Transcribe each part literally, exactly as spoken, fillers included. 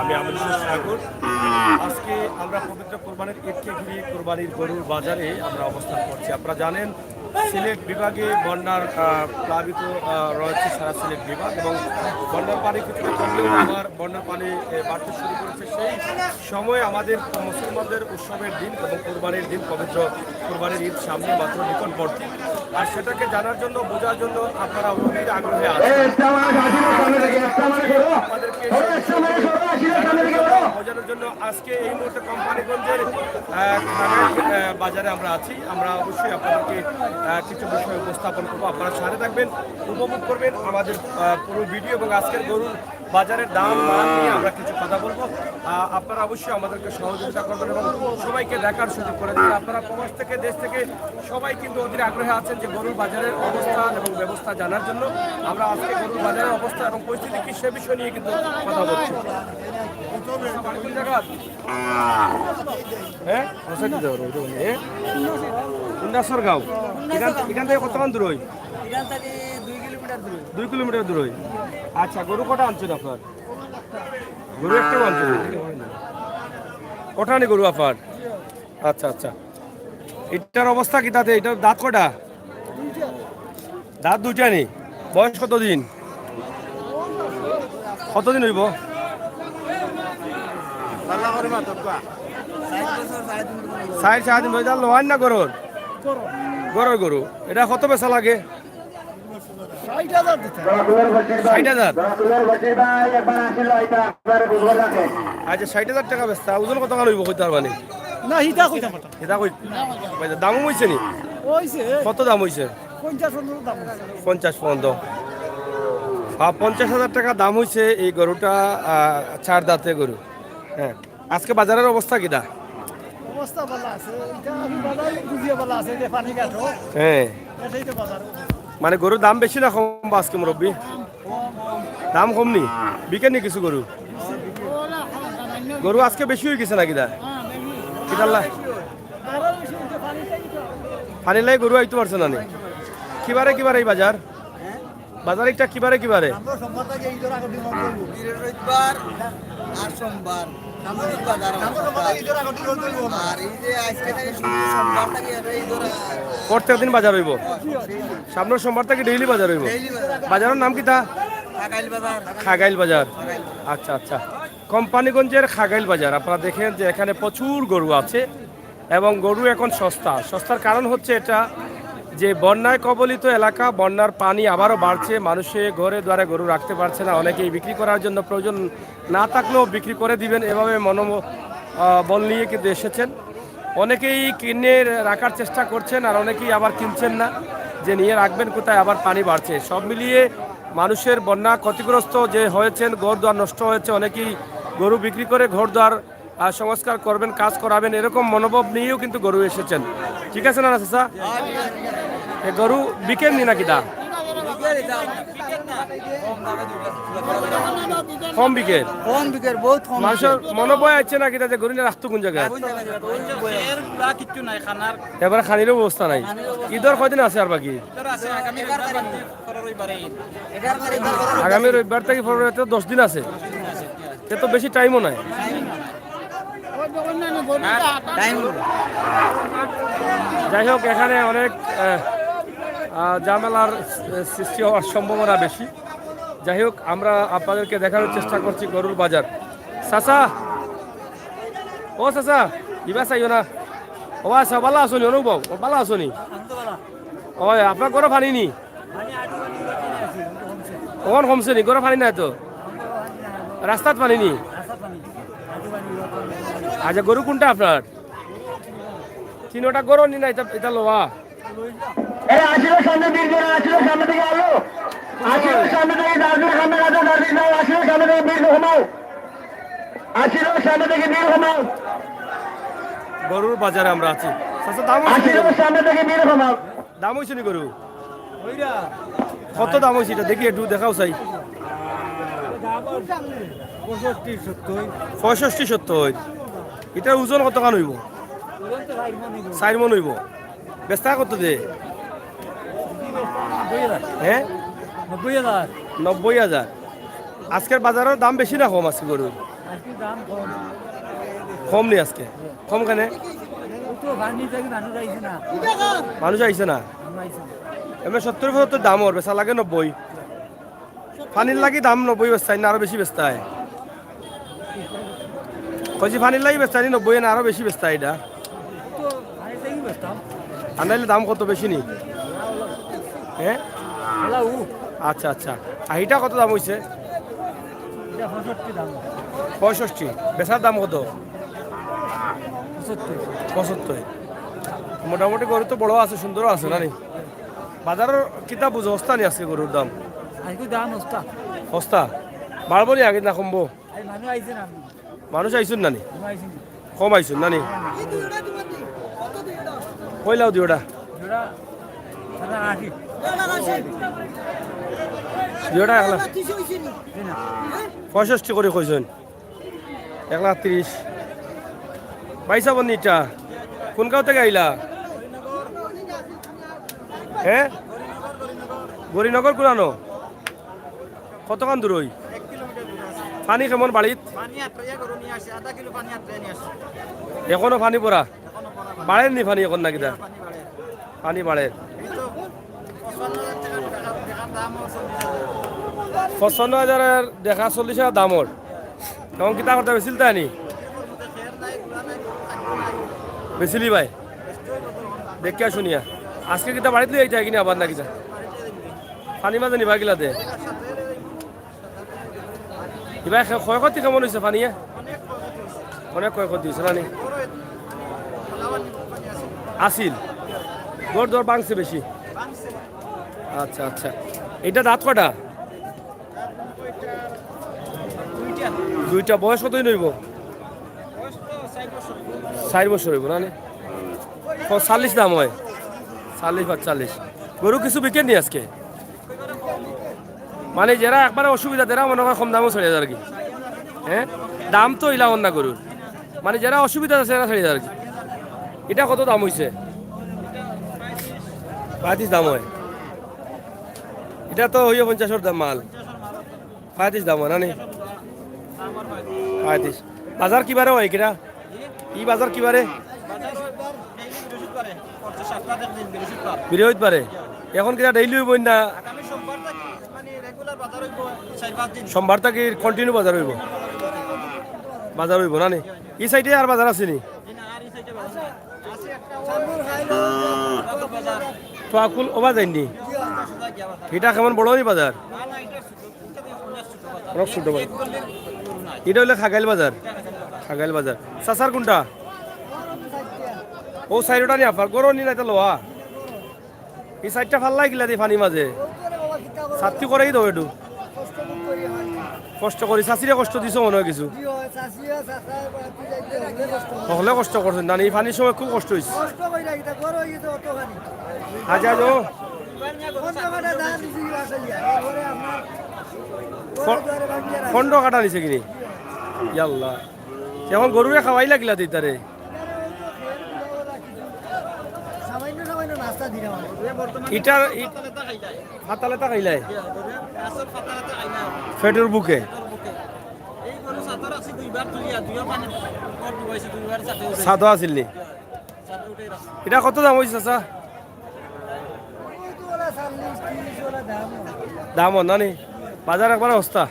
আমি আমির হোসেন সাগর। আজকে আমরা পবিত্র কোরবানির ঈদকে ঘিরে কোরবানির গরুর বাজারে আমরা অবস্থান করছি। আপনারা জানেন, সিলেট বিভাগে বন্যার আহ, প্লাবিত আহ, রয়েছে সারা সিলেট বিভাগ, এবং বন্যার পানি কিছুটা কমলেও আবার বন্যার পানি এ, বাড়তে শুরু করেছে। সেই সময় আমাদের মুসলমানদের উৎসবের দিন এবং কোরবানির দিন, পবিত্র কোরবানির ঈদ সামনে মাত্র নিকটবর্তী। আর সেটাকে জানার জন্য, বোঝার জন্য আপনারা অধীর আগ্রহে আছেন। বোঝানোর জন্য আজকে এই মুহূর্তে কোম্পানিগঞ্জের আহ, খাগড়াই, আহ, বাজারে আমরা আছি। আমরা অবশ্যই আপনাদেরকে আহ, কিছু বিষয় উপস্থাপন করবো। আপনারা সাথে থাকবেন, উপভোগ করবেন আমাদের আহ, পুরো ভিডিও এবং আজকের গরুর বাজারের দাম মান নিয়ে আমরা কিছু কথা বলবো। আহ, আপনারা অবশ্যই আমাদেরকে সহযোগিতা করবেন এবং সবাইকে দেখার সুযোগ করে দেবেন। আপনারা প্রবাস থেকে, দেশ থেকে সবাই কিন্তু অধীর আগ্রহে আছেন যে গরুর বাজারের অবস্থা এবং ব্যবস্থা জানার জন্য। আমরা আজকে গরুর বাজারের অবস্থা এবং পরিস্থিতি কি, সে বিষয় নিয়ে কিন্তু কথা বলছি। কোন জায়গা? হ্যাঁ, হ্যাঁ? উন্নাসর গাঁও। এখান, এখান থেকে কতক্ষণ দূর হয়? এখান থেকে দুই কিলোমিটার দূরে। দুই কিলোমিটার দূরে। আচ্ছা, গরু কটা আনছেন আপনার? গরু একটা আনছেন? কটা আনি গরু আপনার? আচ্ছা, আচ্ছা। এটার অবস্থা কিতা তে? এটার দাঁত কটা? দাঁত দুইটা নি? বয়স কতদিন? কতদিন হইব? চার, সাড়ে তিন বছর। লোয়ার না গরুর? গরুর গরু। এটা কত বেচা লাগে? ষাট হাজার। ষাট হাজার? আচ্ছা, ষাট হাজার টাকা বেচা। ওজন কত খান হইব কইতে পারবা নি? না, হিতা কইতাম পারতাম। হিতা কই? দামও হইছে নি? হইছে। কত দাম হইছে? পঞ্চাশ পর্যন্ত দাম হইছে। পঞ্চাশ পর্যন্ত। আহ, পঞ্চাশ হাজার টাকা দাম হইছে এই গরুটা, আহ, চার দাঁতে গরু। হ্যাঁ, আজকে বাজারের অবস্থা কিতা? অবস্থা ভালো আছে, এটা আমি বাজারে বুঝিয়ে ভালো আছে, যে পানি কাটো। হ্যাঁ। এটাই তো বাজার। মানে গরুর দাম বেশি না কম বা আজকে, মুরব্বী? দাম কম নি? বিকেনি কিছু গরু? গরু আজকে বেশি হয়ে গেছে নাকি দা? কিতাল্লা? পানির লাই গরু আইতে পারছে না নি? কিবারে কিবারে এই বাজার? বাজার একটা কিবারে কিবারে? বৃহস্পতিবার আর সোমবার। আর এই যে আজকে থেকে শুরু, সোমবার থেকে এত এই ধরে প্রত্যেক দিন বাজার হইব? সামনের সোমবার থেকে ডেইলি বাজার হইব? ডেইলি বাজার। বাজারের নাম কিতা? খাগাইল বাজার। খাগাইল বাজার। আচ্ছা, আচ্ছা। কোম্পানিগঞ্জের খাগাইল বাজার। আপনারা দেখেন যে এখানে প্রচুর গরু আছে এবং গরু এখন সস্তা। সস্তার কারণ হচ্ছে এটা যে বন্যায় কবলিত এলাকা, বন্যার পানি আবারও বাড়ছে, মানুষে ঘরে দুয়ারে গরু রাখতে পারছে না, অনেকেই বিক্রি করার জন্য প্রয়োজন না থাকলেও বিক্রি করে দিবেন, এভাবে মনো-, আহ, বল নিয়ে কিন্তু এসেছেন। অনেকেই কিনে রাখার চেষ্টা করছেন, আর অনেকেই আবার কিনছেন না, যে নিয়ে রাখবেন কোথায়, আবার পানি বাড়ছে। সব মিলিয়ে মানুষের বন্যা ক্ষতিগ্রস্ত যে হয়েছেন, ঘর দুয়ার নষ্ট হয়েছে, অনেকেই গরু বিক্রি করে ঘর দুয়ার, আহ, সংস্কার করবেন, কাজ করাবেন, এরকম মনোভাব নিয়েও কিন্তু গরু এসেছেন। ঠিক আছে না, চাচা? এ গরু বিকেন নি নাকি দা? কম বিকের? কম বিকের, বহুত কম। মানুষের মনোভয় আছে নাকি দা যে গরু নিয়ে রাখতো কোন জায়গায়? কোন জায়গায়? এর পুরা কিচ্ছু নাই, খানার। এবারে খানিরও ব্যবস্থা নাই। খানিরও ব্যবস্থা নাই। ঈদের কয়দিন আছে আর বাকি? আছে, আগামী রবিবার বাদ দিয়ে পরের রবিবারে ঈদ। আগামী রবিবার থেকে পরের রবিবার তো দশ দিন আছে। এ তো বেশি টাইমও নাই। যাই হোক, এখানে অনেক আহ, আহ, ঝামেলার আহ, সৃষ্টি হওয়ার সম্ভাবনা বেশি। যাই হোক, আমরা আপনাদেরকে দেখানোর চেষ্টা করছি গরুর বাজার। চাচা, ও চাচা, ইবা চাইও না। ও আচ্ছা, ভালো আছো নি? অনুভব, ও ভালো আছো নি? ও, আপনার ঘরো পানি নি? অখন কমছে নি? ঘরো পানি নাই তো? রাস্তাত পানি নি? আচ্ছা, গরু কোনটা আপনার? তিনোটা গরু নি না, এটা, এটা লওয়া? এ, আসিল সামনে বীর জন, আসিল সামনে দিকে আলো। আসিল সামনে দিকে দাঁড়িয়ে সামনে রাখো, দাঁড়িয়ে দাও, আসিল সামনে দিকে বীর জন, ঘুমাও। আসিল সামনে দিকে বীর জন, ঘুমাও। গরুর বাজারে আমরা আছি। চাচা, দাম হইছে নি আসিল গরু? সামনে দিকে বীর জন, ঘুমাও। দাম হইছে নি গরু? কত দাম হইছে এটা? দেখি একটু দেখাও চাই। পঁয়ষট্টি, সত্তর। পঁয়ষট্টি, সত্তর। এটার ওজন কতখান হইব? চার মন হইব। বেচতা কত দে? হ্যাঁ? নব্বই হাজার। নব্বই হাজার। আজকের বাজারের দাম বেশি না কম আছে গরুর? আজকে দাম কম। কম নি আজকে? কম কেনে? ও তো পানি থাকি মানুষ আইছে না। মানুষ আইছে না? মানুষ আইছে না। এমনি সত্তর পঁচাত্তর দাম অর, বেচা লাগে নব্বই। পানির লাগি দাম নব্বই বেচতায় না, আরো বেশি বেচতায়? কইছি পানির লাগি বেচতায় নি নব্বই, না আরো বেশি বেচতায় এটা? তো পানির লাগি বেচতাম। আর নাইলে দাম কত বেশি নি? হ্যাঁ? আচ্ছা, আচ্ছা। আর এটা কত দাম অইছে? এটা পঁয়ষট্টি দাম। পঁয়ষট্টি। বেচার দাম কত? পঁচাত্তর। পঁচাত্তর। মোটামুটি গরু তো বড় আছে, সুন্দরও আছে, না নি? বাজারর কিতা বুঝো, হস্তা নি আজকে গরুর দাম? আজকে দাম হস্তা। হস্তা? বাড়বো নি আগে না কমবো? এই মানুষ আইছে না। মানুষ আইছইন না নি? মানুষ আইছে না। কম আইছইন না নি? কইলাও দিওটা। জোড়া সাড়ে আশি। দিওটা এক লাখ। এই না। পঁয়ষট্টি করি কইছইন। এক লাখ তিরিশ। ভাই সাহেব, নিটা কোন গাঁও থেকে আইলা? হ্যাঁ, গরিনগর কুনানো? কতখান দূর অই? পানি কেমন বাড়িত? পানি আটকাইয়া গরু নিয়ে আসে, আধা কিলো পানি আটকাইয়া নিয়ে আসে। এখনো পানি পড়া? এখনো পড়া পানি। বাড়ের নি পানি এখন নাকি দা? পানি বাড়ে। পানি বাড়ের। এই তো পঁচপান্ন হাজার টাকা দেখা, দেখার দাম অর চল্লিশ হাজার। পঁচপান্ন হাজারের দেখা চল্লিশ হাজার দাম অর। এখন কিতা করতে বেচিলতায় নি? বেচিলি ভাই? দেখিয়া শুনিয়া। আজকে কিতা বাড়িত লই যাইতায় কিনা আবার নাকি দা? পানি মাঝে নিবা গিলা দে। ইবায় খে-, ক্ষয়ক্ষতি কেমন অইছে পানিয়ে? অনেক ক্ষয়ক্ষতি অইছে না নি? আছিল। ঘর দর ভাঙছে বেশি। আচ্ছা, আচ্ছা। এটা দাঁত কয়টা? দুইটা। বয়স কতদিন অইবো? চাইর বছর অইবো না নি? ও, চল্লিশ দাম অয়। চল্লিশ পাঁচচল্লিশ। গরু কিছু বিকের নি আজকে? মানে যেরা একবারে অসুবিধা, তেরা মনে কয় কম দামো ছাড়ি যারগি। হ্যাঁ, দাম তো ইলা অর না গরুর। মানে যেরা অসুবিধা আছে, এরা ছাড়ি যারগি। এটা কত দাম অইছে? পঁয়ত্রিশ দাম অয়। এটা তো অইবো পঞ্চাশর দাম মাল। পঁয়ত্রিশ দাম অয় না নি? পঁয়ত্রিশ। বাজার কিবারে অয় কিনা? ই বাজার কিবারে? বাজার অয় বার ডেইলি বৃহস্পতিবারে, পড়ছে সপ্তাহে এক দিন বৃহস্পতিবার। বৃহস্পতিবারে। এখন কিতা ডেইলি অইবো না? আগামী সোমবার থাকি, মানে, রেগুলার বাজার অইবো চাইর পাঁচ দিন। সোমবার থাকি কন্টিনিউ বাজার অইবো? বাজার অইবো না নি? ই সাইডে আর বাজার আছে নি? জি না, আর ই সাইডে বাজার নাই। আছে একটা বাজার। তো আকুল ওবা যাইনি? এটা কেমন বড় নি বাজার? না, না, এটা অনেক ছোট বাজার। এটা অইলে খাগাইল বাজার। খাগাইল বাজার। চাচার কুনটা? ও সাইডটা নি আফার, গরু নি না এটা লওয়া? ই সাইডটা ফাল্লাই গিলা দি পানি মাঝে। ছাত্তি করেই দাও একটু। কষ্ট করি, চাচিরে কষ্ট দিছো মনে অয় কিছু। হকলে কষ্ট করছইন, না নি? ই পানির সময় খুব কষ্ট অইছে। আজ, আজ ও। পনেরো কাটা নিছে কিনি? ইয়াল্লা। এখন গরুরে খাওয়াই লাগিলা দিতারে। সামান্য সামান্য নাস্তা দিলাম। ইটার ই-, ফাতালেতা খাইলাই। পেটর ভুকে। এই গরু সাতর আছে দুইবার তুলিয়া, দুইবার পানি পর ডুবাইছে, দুইবার সাথে উঠে। সাদও আছিল নি? সাথে উঠে রাখছে। ইটা কত দাম অইছে, চাচা? দাম অর না নি? বাজার একবারে হস্তা।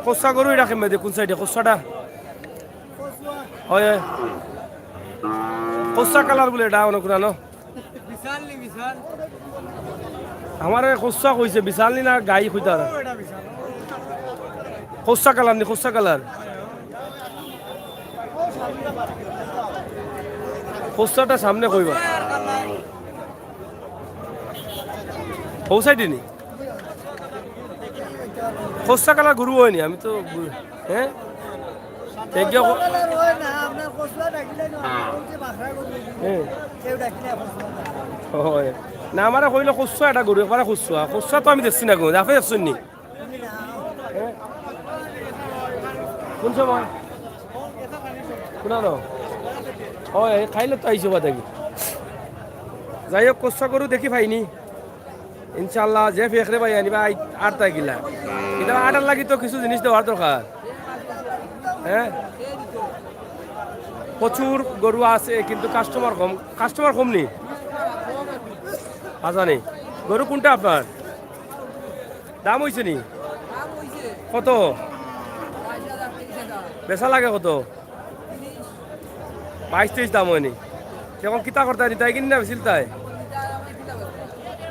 কষা গরু ইটা কেমনে দে, কুন সাইডে? কষাটা? অয়, অয়। কষা কালার বুলে ইটা, অন্য কুনানো? আমারে কষা কইছে, বিশাল নি না গাই কইতা আর। কষা কালার নি, কষা কালার। কষাটা সামনে কইবা। অউ সাইডে নি? কষা কালার গরু অয়নি, আমি তো গু-, হ্যাঁ? তে গিয়া ক-, হ্যাঁ। অয়। না, আমারে কইলো কষা ইটা গরু, একবারে কষা। কষা তো আমি দেখছি না গো, আপনি দেখছেন নি? হ্যাঁ? কোন সময়? কুনানো? অয়, খাইলে তো আইসো বা দেখি। যাই হোক, কষা গরু দেখি পাইনি। ইনশাআল্লাহ, যে ফেকরে ভাই আনিবা, আই-, আর তাই গিলা। ইটা আটার লাগি তো কিছু জিনিস দেওয়ার দরকার। হ্যাঁ, প্রচুর গরু আছে, কিন্তু কাস্টমার কম। কাস্টমার কম নি? আচ্ছা নি। গরু কোনটা আপনার? দাম হইছে নি? কত? বেচা লাগে কত? বাইশ তেইশ দাম হয়নি। এখন কিতা করতায়, নিতায় কিনি না বেচিলতায়?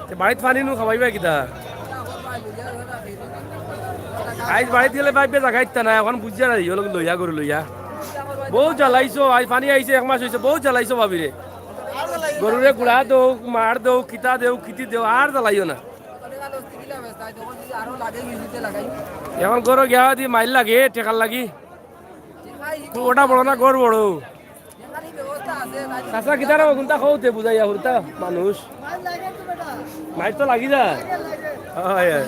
তে বাড়িত পানি নু খাবাইবা কিতা? আইজ বাড়িত গেলে ভাইবে জাগা ইতা না, এখন বুঝিয়া নাই, ইও লগে লইয়া, গরু লইয়া। বউত জ্বালাইছো, আইজ পানি আইছে, এক মাস হইছে, বউত জ্বালাইছো ভাবিরে। গরুরে গুড়া দেও, মার দেও, কিতা দেও, কিতি দেও, আর জ্বালাইও না। এখন গরু গিয়া দি মাইর লাগে, টেকার লাগি। ওটা বড় না, গরু বড়। চাচা, কিতা রে, কোনটা কওতে বুঝাইয়া হুরতা মানুষ? মাইর তো লাগি যায়। হয়, হয়।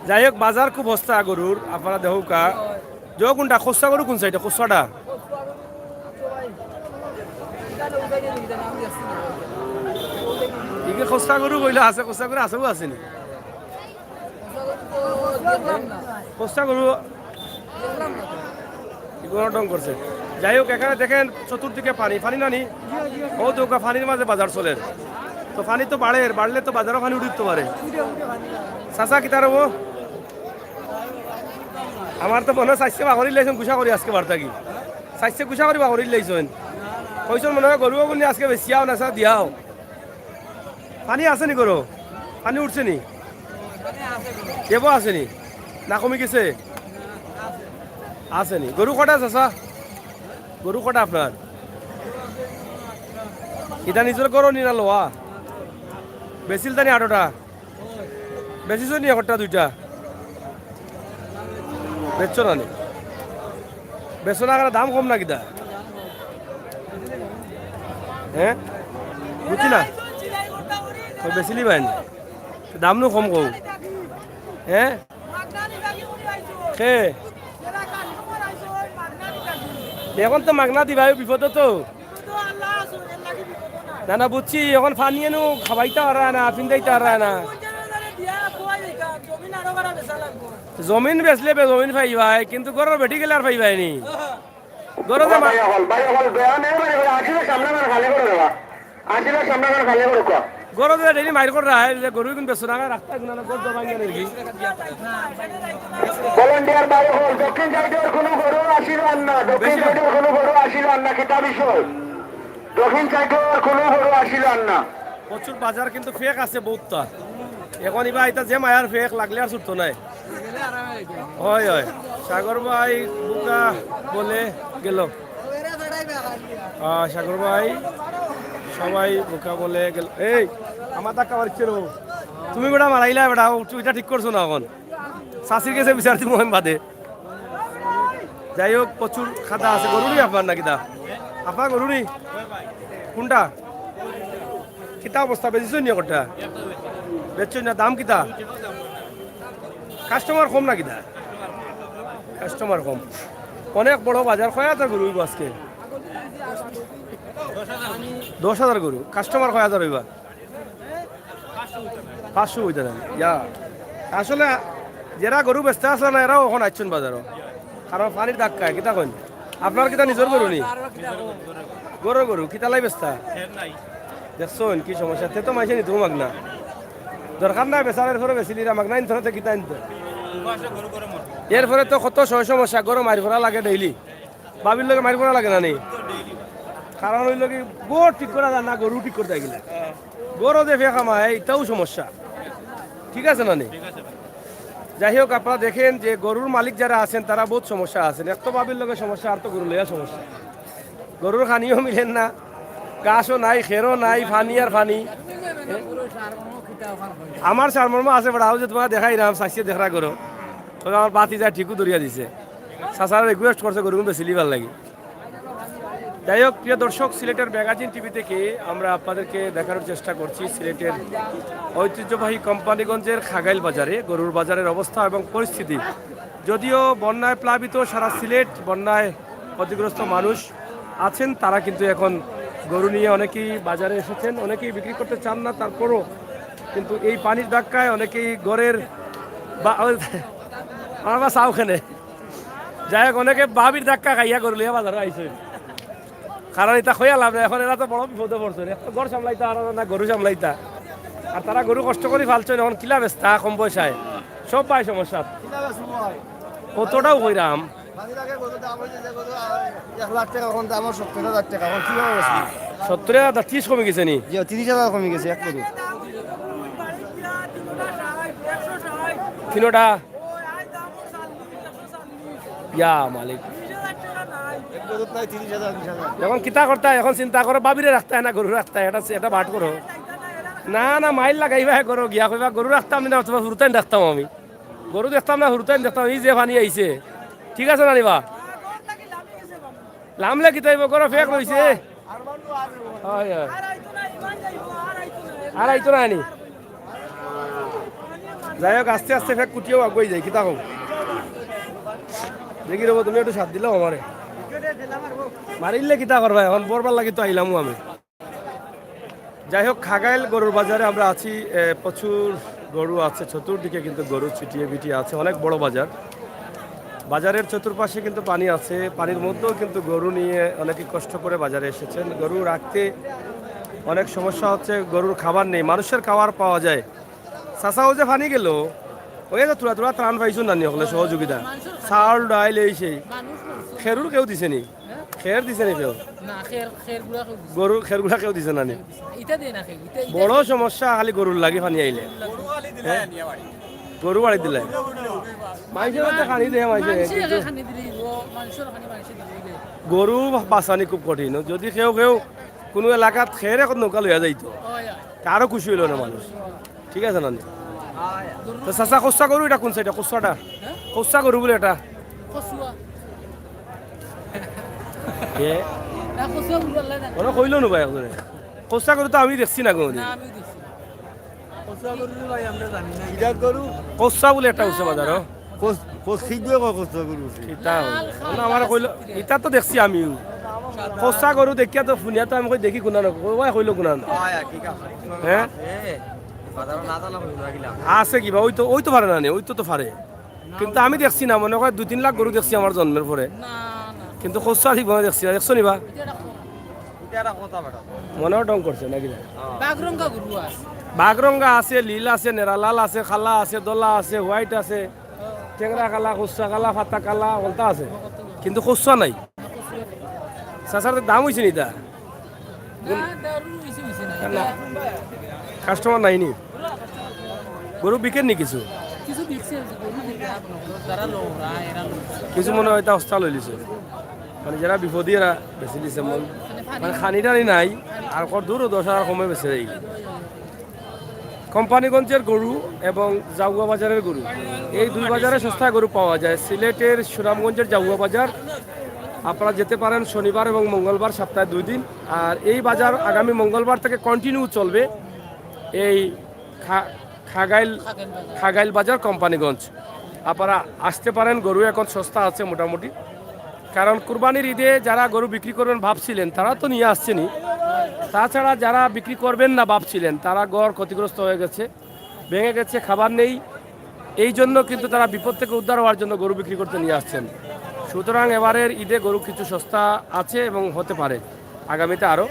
যাই হোক, বাজার খুব হস্তা গরুর, আপনারা দেখউক্কা। যে কোনটা, খোসা গরু কোন সাইডে? খোসাটা? ইকে খোসা গরু বইলা আছে, খোসা গরু আছেও আছেনি। খোসা গরু ইগুলো ঢং করছে। যাই হোক, এখানে দেখেন চতুর্দিকে পানি, পানি নানি? ও তো ওকা পানির মাঝে বাজার চলের। তো পানি তো বাড়ের, বাড়লে তো বাজারও পানি উঠিত পারে। চাচা, কিতা রে ও? আমার তো মনে হয় চাইছে বাগরি লাইছন, গুছা করি আজকে বার্তা কি? চাইছে গুছা করি বাগরি লাইছন। কইছন মনে হয় গরু ওগুলি আজকে বেশি আও না, চা দিয়াও। পানি আছেনি গরু? পানি উঠছেনি? এবো আছেনি? না কমি গেছে? আছেনি? গরু কটা চাচা? গরু কটা আপনার? ইটা নিজর গরু নি না লওয়া? বেচিলতানি আটটা? বেচিছো নি একটা দুইটা? বেচছো না নি? বেচছো না কেনে, দাম কম না কিতা? হ্যাঁ, বুঝছি না। ওই বেচিলিবায়নি, দাম নু কম কও। হ্যাঁ, কে? এখন তো মাগনা দিবায়, বিপদো তো। না না, বুঝছি, এখন পানি এনু খাবাইতা পারা না, ফিন্দাইতা পারা না। জমিন বেচলে বে জমিন পাইবায়, কিন্তু গরুর বেটি গেলে আর পাইবায়নি। গরু যে মা- ভাই অকল, ভাই অকল, বেয়া নেই, মানে, আসলে সামনে মানে খালি করে দেওয়া। আসলে সামনে মানে খালি করে কো। গরু যে ডেইলি মাইর কররা, এই যে গরু কিন্তু বেচো না, রাস্তা গুনা না, গরু জমা গেলে কি? ভলান্টিয়ার ভাই অকল, দক্ষিণ সাইডর কোনো গরু আসিল আর না, দক্ষিণ সাইডর কোনো গরু আসিল আর না, কিতা বিষয়? দক্ষিণ সাইডর কোনো গরু আসিল আর না। প্রচুর বাজার কিন্তু ফেক আছে বহুতটা। এখন ইবা এটা যে মায়ার ফেক লাগলে আর ছুটতো নাই। হয়, হয়। সাগর ভাই বোকা বলে গেল। আহ, সাগর ভাই সবাই বোকা বলে গেল। এই, আমার ধাক্কা মারছে রে। তুমি বেটা মারাইলা বেটা, ও, তুমি এটা ঠিক করছো না এখন। চাচির গেছে বিচার দিব আমি বাদে। যাই হোক, প্রচুর খাদা আছে। গরু নি আপনার নাকি দা? আপনার গরু নি? কোনটা? কিতা অবস্থা? বেচিছো নি একটা? বেচছো না? দাম কিতা? কাস্টমার কম নাকি দা? কাস্টমার কম। অনেক বড় বাজার। কয় হাজার গরু অইব আজকে? দশ হাজার গরু। কাস্টমার কয় হাজার অইবা? পাঁচশো অইতা না। ইয়া। আসলে যেরা গরু বেচতা আছলা না, এরাও এখন আইছইন বাজারো। কারণ পানির ধাক্কায়, কিতা কইন? আপনার কিতা নিজর গরু নি? গরুর গরু, কিতালাই বেচতা? দেখছইন কি সমস্যা? তে তো মাইনষে নিতো মাগনা। দরকার নাই বেচার, এরপরে বেচিলিরা মাগনা ইনতো না, তে কিতা ইনতো? এরপরে তো কত সময় সমস্যা, গরু মাইর করা লাগে ডেইলি। বাবির লগে মাইর করা লাগে না নি? কারণ অইলো কি, গরু ঠিক করা যায় না, গরু ঠিক করতে গেলে। গরু যে ফেক হামায়, ইটাও সমস্যা। ঠিক আছে না নি? যাই হোক, আপনারা দেখেন যে গরুর মালিক যারা আছেন, তারা বহুত সমস্যা আছেন। এক তো বাবির লগে সমস্যা, আর তো গরু লইয়া সমস্যা। গরুর খানিও মিলের না, ঘাসও নাই, খেরও নাই, পানি আর পানি। আমার সারমর্ম আছে, বেটা, যে তোমার দেখাইরাম, চাইছে দেখরা গরু। তবে আমার বাতি যায় ঠিকও ধরিয়া দিছে। চাচারা রিকোয়েস্ট করছে গরুগুন বেচিলিবার লাগি। যাই হোক, প্রিয় দর্শক, সিলেটের ম্যাগাজিন টিভি থেকে আমরা আপনাদেরকে দেখানোর চেষ্টা করছি সিলেটের ঐতিহ্যবাহী কোম্পানিগঞ্জের খাগাইল বাজারে গরুর বাজারের অবস্থা এবং পরিস্থিতি। যদিও বন্যায় প্লাবিত সারা সিলেট, বন্যায় ক্ষতিগ্রস্ত মানুষ আছেন, তারা কিন্তু এখন গরু নিয়ে অনেকেই বাজারে এসেছেন, অনেকেই বিক্রি করতে চান না। তারপরও কিন্তু এই পানির ধাক্কায় অনেকেই ঘরের বা-, আমার বা চাও খেনে। যাই হোক, অনেকে ভাবির ধাক্কা খাইয়া গরু লইয়া বাজারো আইছইন। কারণ ইতা কইয়া লাভ নাই, এখন এরা তো বড় বিপদো পড়ছইন। এক তো ঘর সামলাইতা, আর না গরু সামলাইতা। আর তারা গরু কষ্ট করি পালছইন, এখন কিলা বেচতা কম পয়সায়। সব ভাই সমস্যা। কিলা বেচবো ভাই? কতটাও কইরাম। বাজার আগে গরুর দাম অইছে যে গরু, আহ, এক লাখ টেকা, এখন দাম সত্তর হাজার টেকা, এখন কিভাবে বেচবো? সত্তর হাজার, ত্রিশ কমি গেছে নি? জি, ত্রিশ হাজার কমি গেছে এক গরু। তিনোটা? ইয়া মালিক। এক গরুত নাই ত্রিশ হাজার, বিশ হাজার। এখন কিতা করতা, এখন চিন্তা করো, ভাবিরে রাখতা না গরু রাখতা, এটা, এটা বাট করো। না, না, মাইল লাগাইবা করো, গিয়া কইবা, "গরু রাখতাম না, তোমার হুরুতাইন রাখতাম আমি। গরু দেখতাম না, হুরুতাইন দেখতাম, এই যে পানি আইছে।" ঠিক আছে না নি বা? লামলে কিতা অইবো, গরু ফেক রইছে। হয়, হয়। আর আইতো না নি। যাই হোক, আস্তে আস্তে ফেক কুটিয়াও আগুয়াই যায়, কিতা কও? দেখি রবো, তুমি একটু সাথ দিলাও আমারে। মারিলে কিতা করবা, এখন বরবার লাগি তো আইলামও আমি। যাই হোক, খাগাইল গরুর বাজারে আমরা আছি। এ, প্রচুর গরু আছে, চতুর্দিকে কিন্তু গরু ছিটিয়ে বিটিয়ে আছে, অনেক বড় বাজার। বাজারের চতুর্পাশে কিন্তু পানি আছে, পানির মধ্যেও কিন্তু গরু নিয়ে অনেকে কষ্ট করে বাজারে এসেছেন। গরু রাখতে অনেক সমস্যা হচ্ছে, গরুর খাবার নেই, মানুষের খাবার পাওয়া যায়। চাচাও যে পানি গেল, ওই যে থুড়া থুড়া ত্রাণ পাইছইন নানি হকলে সহযোগিতা, চাউল, ডাইল, এই সেই। খেরুর কেউ দিছে নি? খের দিছে নি কেউ? না, খের, খের গুড়া কেউ দিছে। গরুর খের গুড়া কেউ দিছে না নি? ইটা দে না খের, ইটা, ইটা বড় দে। সমস্যা খালি গরুর লাগি পানি আইলে। গরু বাড়ি দিলে। মাইনষে তো খানি দেয়, মাইনষে, মাইনষে কিন্তু খানি দিলে, ও মাইনষর খানি মাইনষে দিলে। গরু বাঁচানি খুব কঠিন। যদি কেউ কেউ কোনো এলাকাত খের এখন নৌকা লইয়া যাইতো, হয়, হয়। তারও খুশি হইল না মানুষ। ঠিক আছে না নি? তো চাচা, কচ্চা গরু এটা কোন সাইডে? কচ্চাটা? হ্যাঁ? কচ্চা গরু বলে এটা? কচুয়া। এ? না, কচুয়া বলে আল্লাহ জানে। ওরা কইলো না ভাই একজনে। কচ্চা গরু তো আমি দেখছি না কোনোদিন। না, আমি দেখছি। কচুয়া গরু রে ভাই, আমরা জানি না। ইটা গরু? কচ্চা বলে একটা উঠছে বাজারো। কস-, কস-, ঠিক দিয়ে কয় কচ্চা গরু উঠছে। ইটা লাল, না, আমার কইলো, ইটা তো দেখছি আমিও। কচ্চা গরু দেখিয়া তো, শুনিয়া তো আমি কই দেখি কোনা না, কই কইলো কোনা না। আয়, আর কি কাম? হ্যাঁ? এ, বাজারো না জানলাম, ঘুরে গেলাম। আছে কিবা, ওই তো, ওই তো পারে না নে, ওই তো তো পারে। কিন্তু আমি দেখছি না, মনে হয় দুই তিন লাখ গরু দেখছি আমার জন্মের পরে। না, না। কিন্তু কচ্চা জীবনে দেখছি না, দেখছো নি বা? ইটা একটা কথা। ইটা একটা কথা বেটা। মনেও ঢং করছে নাকি না? বাগরঙ্গা গরু আছে। বাগরঙ্গা আছে, লীল আছে, নেরালাল আছে, কালা আছে, দলা আছে, হোয়াইট আছে, টেংরা কালা, কচ্চা কালা, ফাতা কালা, হকলতা আছে। কিন্তু কচ্চা নাই। চাচার দাম অইছে নি ইটা? না, দারু অইছে, অইছে না। না। কাস্টমার নাই নি? গরু বিকের নি কিছু? কিছু বিকছে, গরু বিকছে, যারা লওরা, এরা লইছে। কিছু মনে হয় ইটা হস্তা লইলিছে। মানে যারা বিপদী এরা বেশি দিছে মন। মানে খানি টানি নাই, আর কত দূর দশ হাজার কমে বেচে দেয়। কোম্পানিগঞ্জের গরু এবং জাউয়া বাজারের গরু, এই দুই বাজারে সস্তায় গরু পাওয়া যায়। সিলেটের সুনামগঞ্জের জাউয়া বাজার, আপনারা যেতে পারেন শনিবার এবং মঙ্গলবার, সপ্তাহে দুই দিন। আর এই বাজার আগামী মঙ্গলবার থেকে কন্টিনিউ চলবে। এই খা-, খাগাইল, খাগাইল বাজার, কোম্পানিগঞ্জ। আপনারা আসতে পারেন, গরু এখন সস্তা আছে মোটামুটি। কারণ কুরবানির ঈদে যারা গরু বিক্রি করবেন ভাবছিলেন, তারা তো নিয়ে আসছেনই। তাছাড়া যারা বিক্রি করবেন না ভাবছিলেন, তারা ঘর ক্ষতিগ্রস্ত হয়ে গেছে, ভেঙে গেছে, খাবার নেই। এই জন্য কিন্তু তারা বিপদ থেকে উদ্ধার হওয়ার জন্য গরু বিক্রি করতে নিয়ে আসছেন। সুতরাং এবারের ঈদে গরু কিছু সস্তা আছে এবং হতে পারে আগামীতে আরও।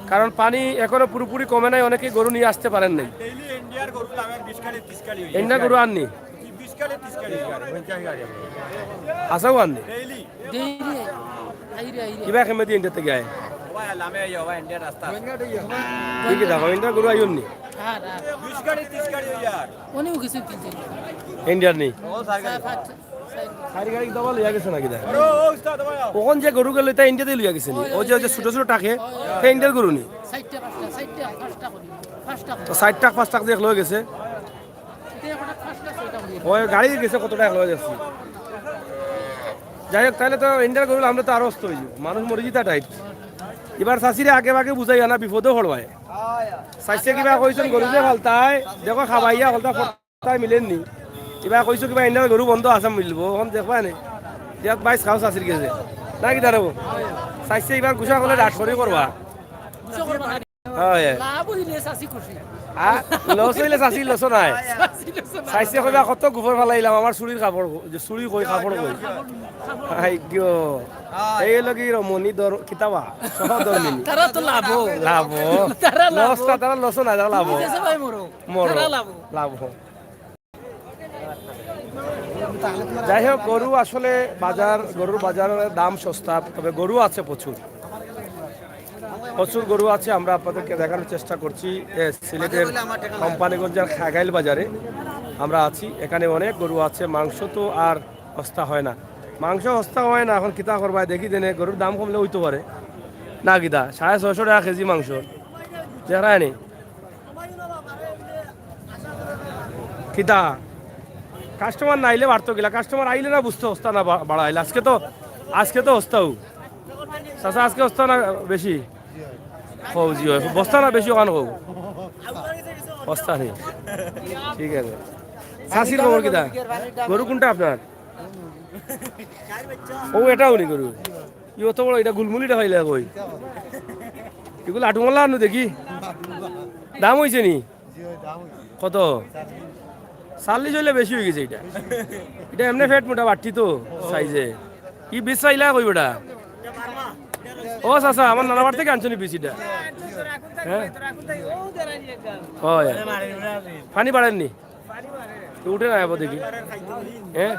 কারণ পানি এখনো পুরোপুরি কমে নাই, অনেকেই গরু নিয়ে আসতে পারেন নাই। ডেইলি ইন্ডিয়ার গরু লামে বিশ গাড়ি, ত্রিশ গাড়ি হয়ে যায়। ইন্ডিয়ার গরু আননি? জি, বিশ গাড়ি, ত্রিশ গাড়ি হয়ে যায়। হাছাউ আননি? ডেইলি। ডেইলি। আইরে, আইরে। কিবা কেমনে দিয়ে ইন্ডিয়া থেকে আয়? ওবা লামে আইয়া, ওবা ইন্ডিয়ার রাস্তা। কি কি দেখো, ইন্ডিয়ার গরু আইন নি? হ্যাঁ, হ্যাঁ। বিশ গাড়ি, ত্রিশ গাড়ি হয়ে যায়। উনিও কিছু কিনছে। ইন্ডিয়ার নেই? ও, সাইকেল। চার, পাঁচ, চার গাড়ি দাবা লইয়া গেছে নাকি দা? ওখান যে গরু গেল, এটা ইন্ডিয়াতে লইয়া গেছে নি? ওই যে, ওই যে ছোট ছোট টাকে, এটা ইন্ডিয়ার গরু নি? চারটা, পাঁচটা, চারটা, পাঁচটা করি। পাঁচটা করি। তো চার টাক, পাঁচ টাক দিয়ে লইয়া গেছে। এটা এখন পাঁচটা, ছয়টা করি। ওই গাড়ি গেছে কত টাকা লইয়া গেছে। যাই হোক, তাহলে তো ইন্ডিয়ার গরু আমরা তো আরো অস্ত হইব। মানুষ মরে যেতা টাইট। এবার চাষিরে আগে ভাগে বুঝাই আনা বিপদে পড়বায়। চাষিয়ে কিবা কইছেন গরু যে ফালতায়, দেখো খাবাইয়া ফালতা তাই মিলেননি। কিবা কইছো কিবা ইন্ডিয়ার গরু বন্ধ আছে মিলবো, এখন দেখবা নে। ইয়াত বাইশ খাওয়া চাষির গেছে। না কি দাঁড়াবো? চাষিয়ে এবার গুছা করলে ডাট করি করবা। হয়, হয়। লাভ হইলে চাষি খুশি। আ, লস অইলে চাচির লস নাই। চাচিয়ে কইবা, "কত গোবর ফালাইলাম, আমার চুরির কাপড় কই, যে চুরি কই, কাপড় কই।" I go. এই অইলো কি রমণী দর-, কিতাবা? সহধর্মিনী। তারা তো লাভো। লাভো। তারা লাভো। লস না, তারা লসও না, তারা লাভো। বুঝেছে ভাই মোরো। মোরো। তারা লাভো। লাভো। যাই হোক, গরু আসলে বাজার, গরুর বাজারের দাম সস্তা, তবে গরু আছে প্রচুর, প্রচুর গরু আছে। আমরা আপনাদেরকে দেখানোর চেষ্টা করছি, এ, সিলেটের কোম্পানীগঞ্জের খাগাইল বাজারে আমরা আছি। এখানে অনেক গরু আছে, মাংস তো আর সস্তা হয় না, মাংস সস্তা হয় না। এখন কিতা করবা, দেখি দেনে গরুর দাম কমলে অইতো পারে না কিতা, সাড়ে ছয়শো টাকা কেজি মাংস, দেখরায়নি? কিতা? কাস্টমার না আইলে বাড়তো কিলা? কাস্টমার আইলে না বুঝতো সস্তা না বা-, বাড়াইলে। আজকে তো, আজকে তো সস্তাউ। চাচা, আজকে সস্তা না বেশি? কও জি অয়। বস্তা না বেশি অখান কও। বস্তা নি। ঠিক আছে। চাচির খবর কিতা? গরু কুনটা আপনার? ও, এটাও নি গরু। ই অত বড়, ইটা গুলমুলিটা পাইলা কই? ইগু লাটুমলা আনু দেখি। দাম অইছে নি? কত? চাল্লিশ অইলে বেশি অইগেছে ইটা। ইটা এমনে ফেট মোটা বাট্টি তো সাইজে। ই বীজ চাইলা কই বেটা? ও চাচা, আমার নানা বাড়ি থাকি আনছো নি বীজ ইটা? হ্যাঁ? অয়। পানি বাড়ের নি? তো উঠে না আবার দেখি। হ্যাঁ?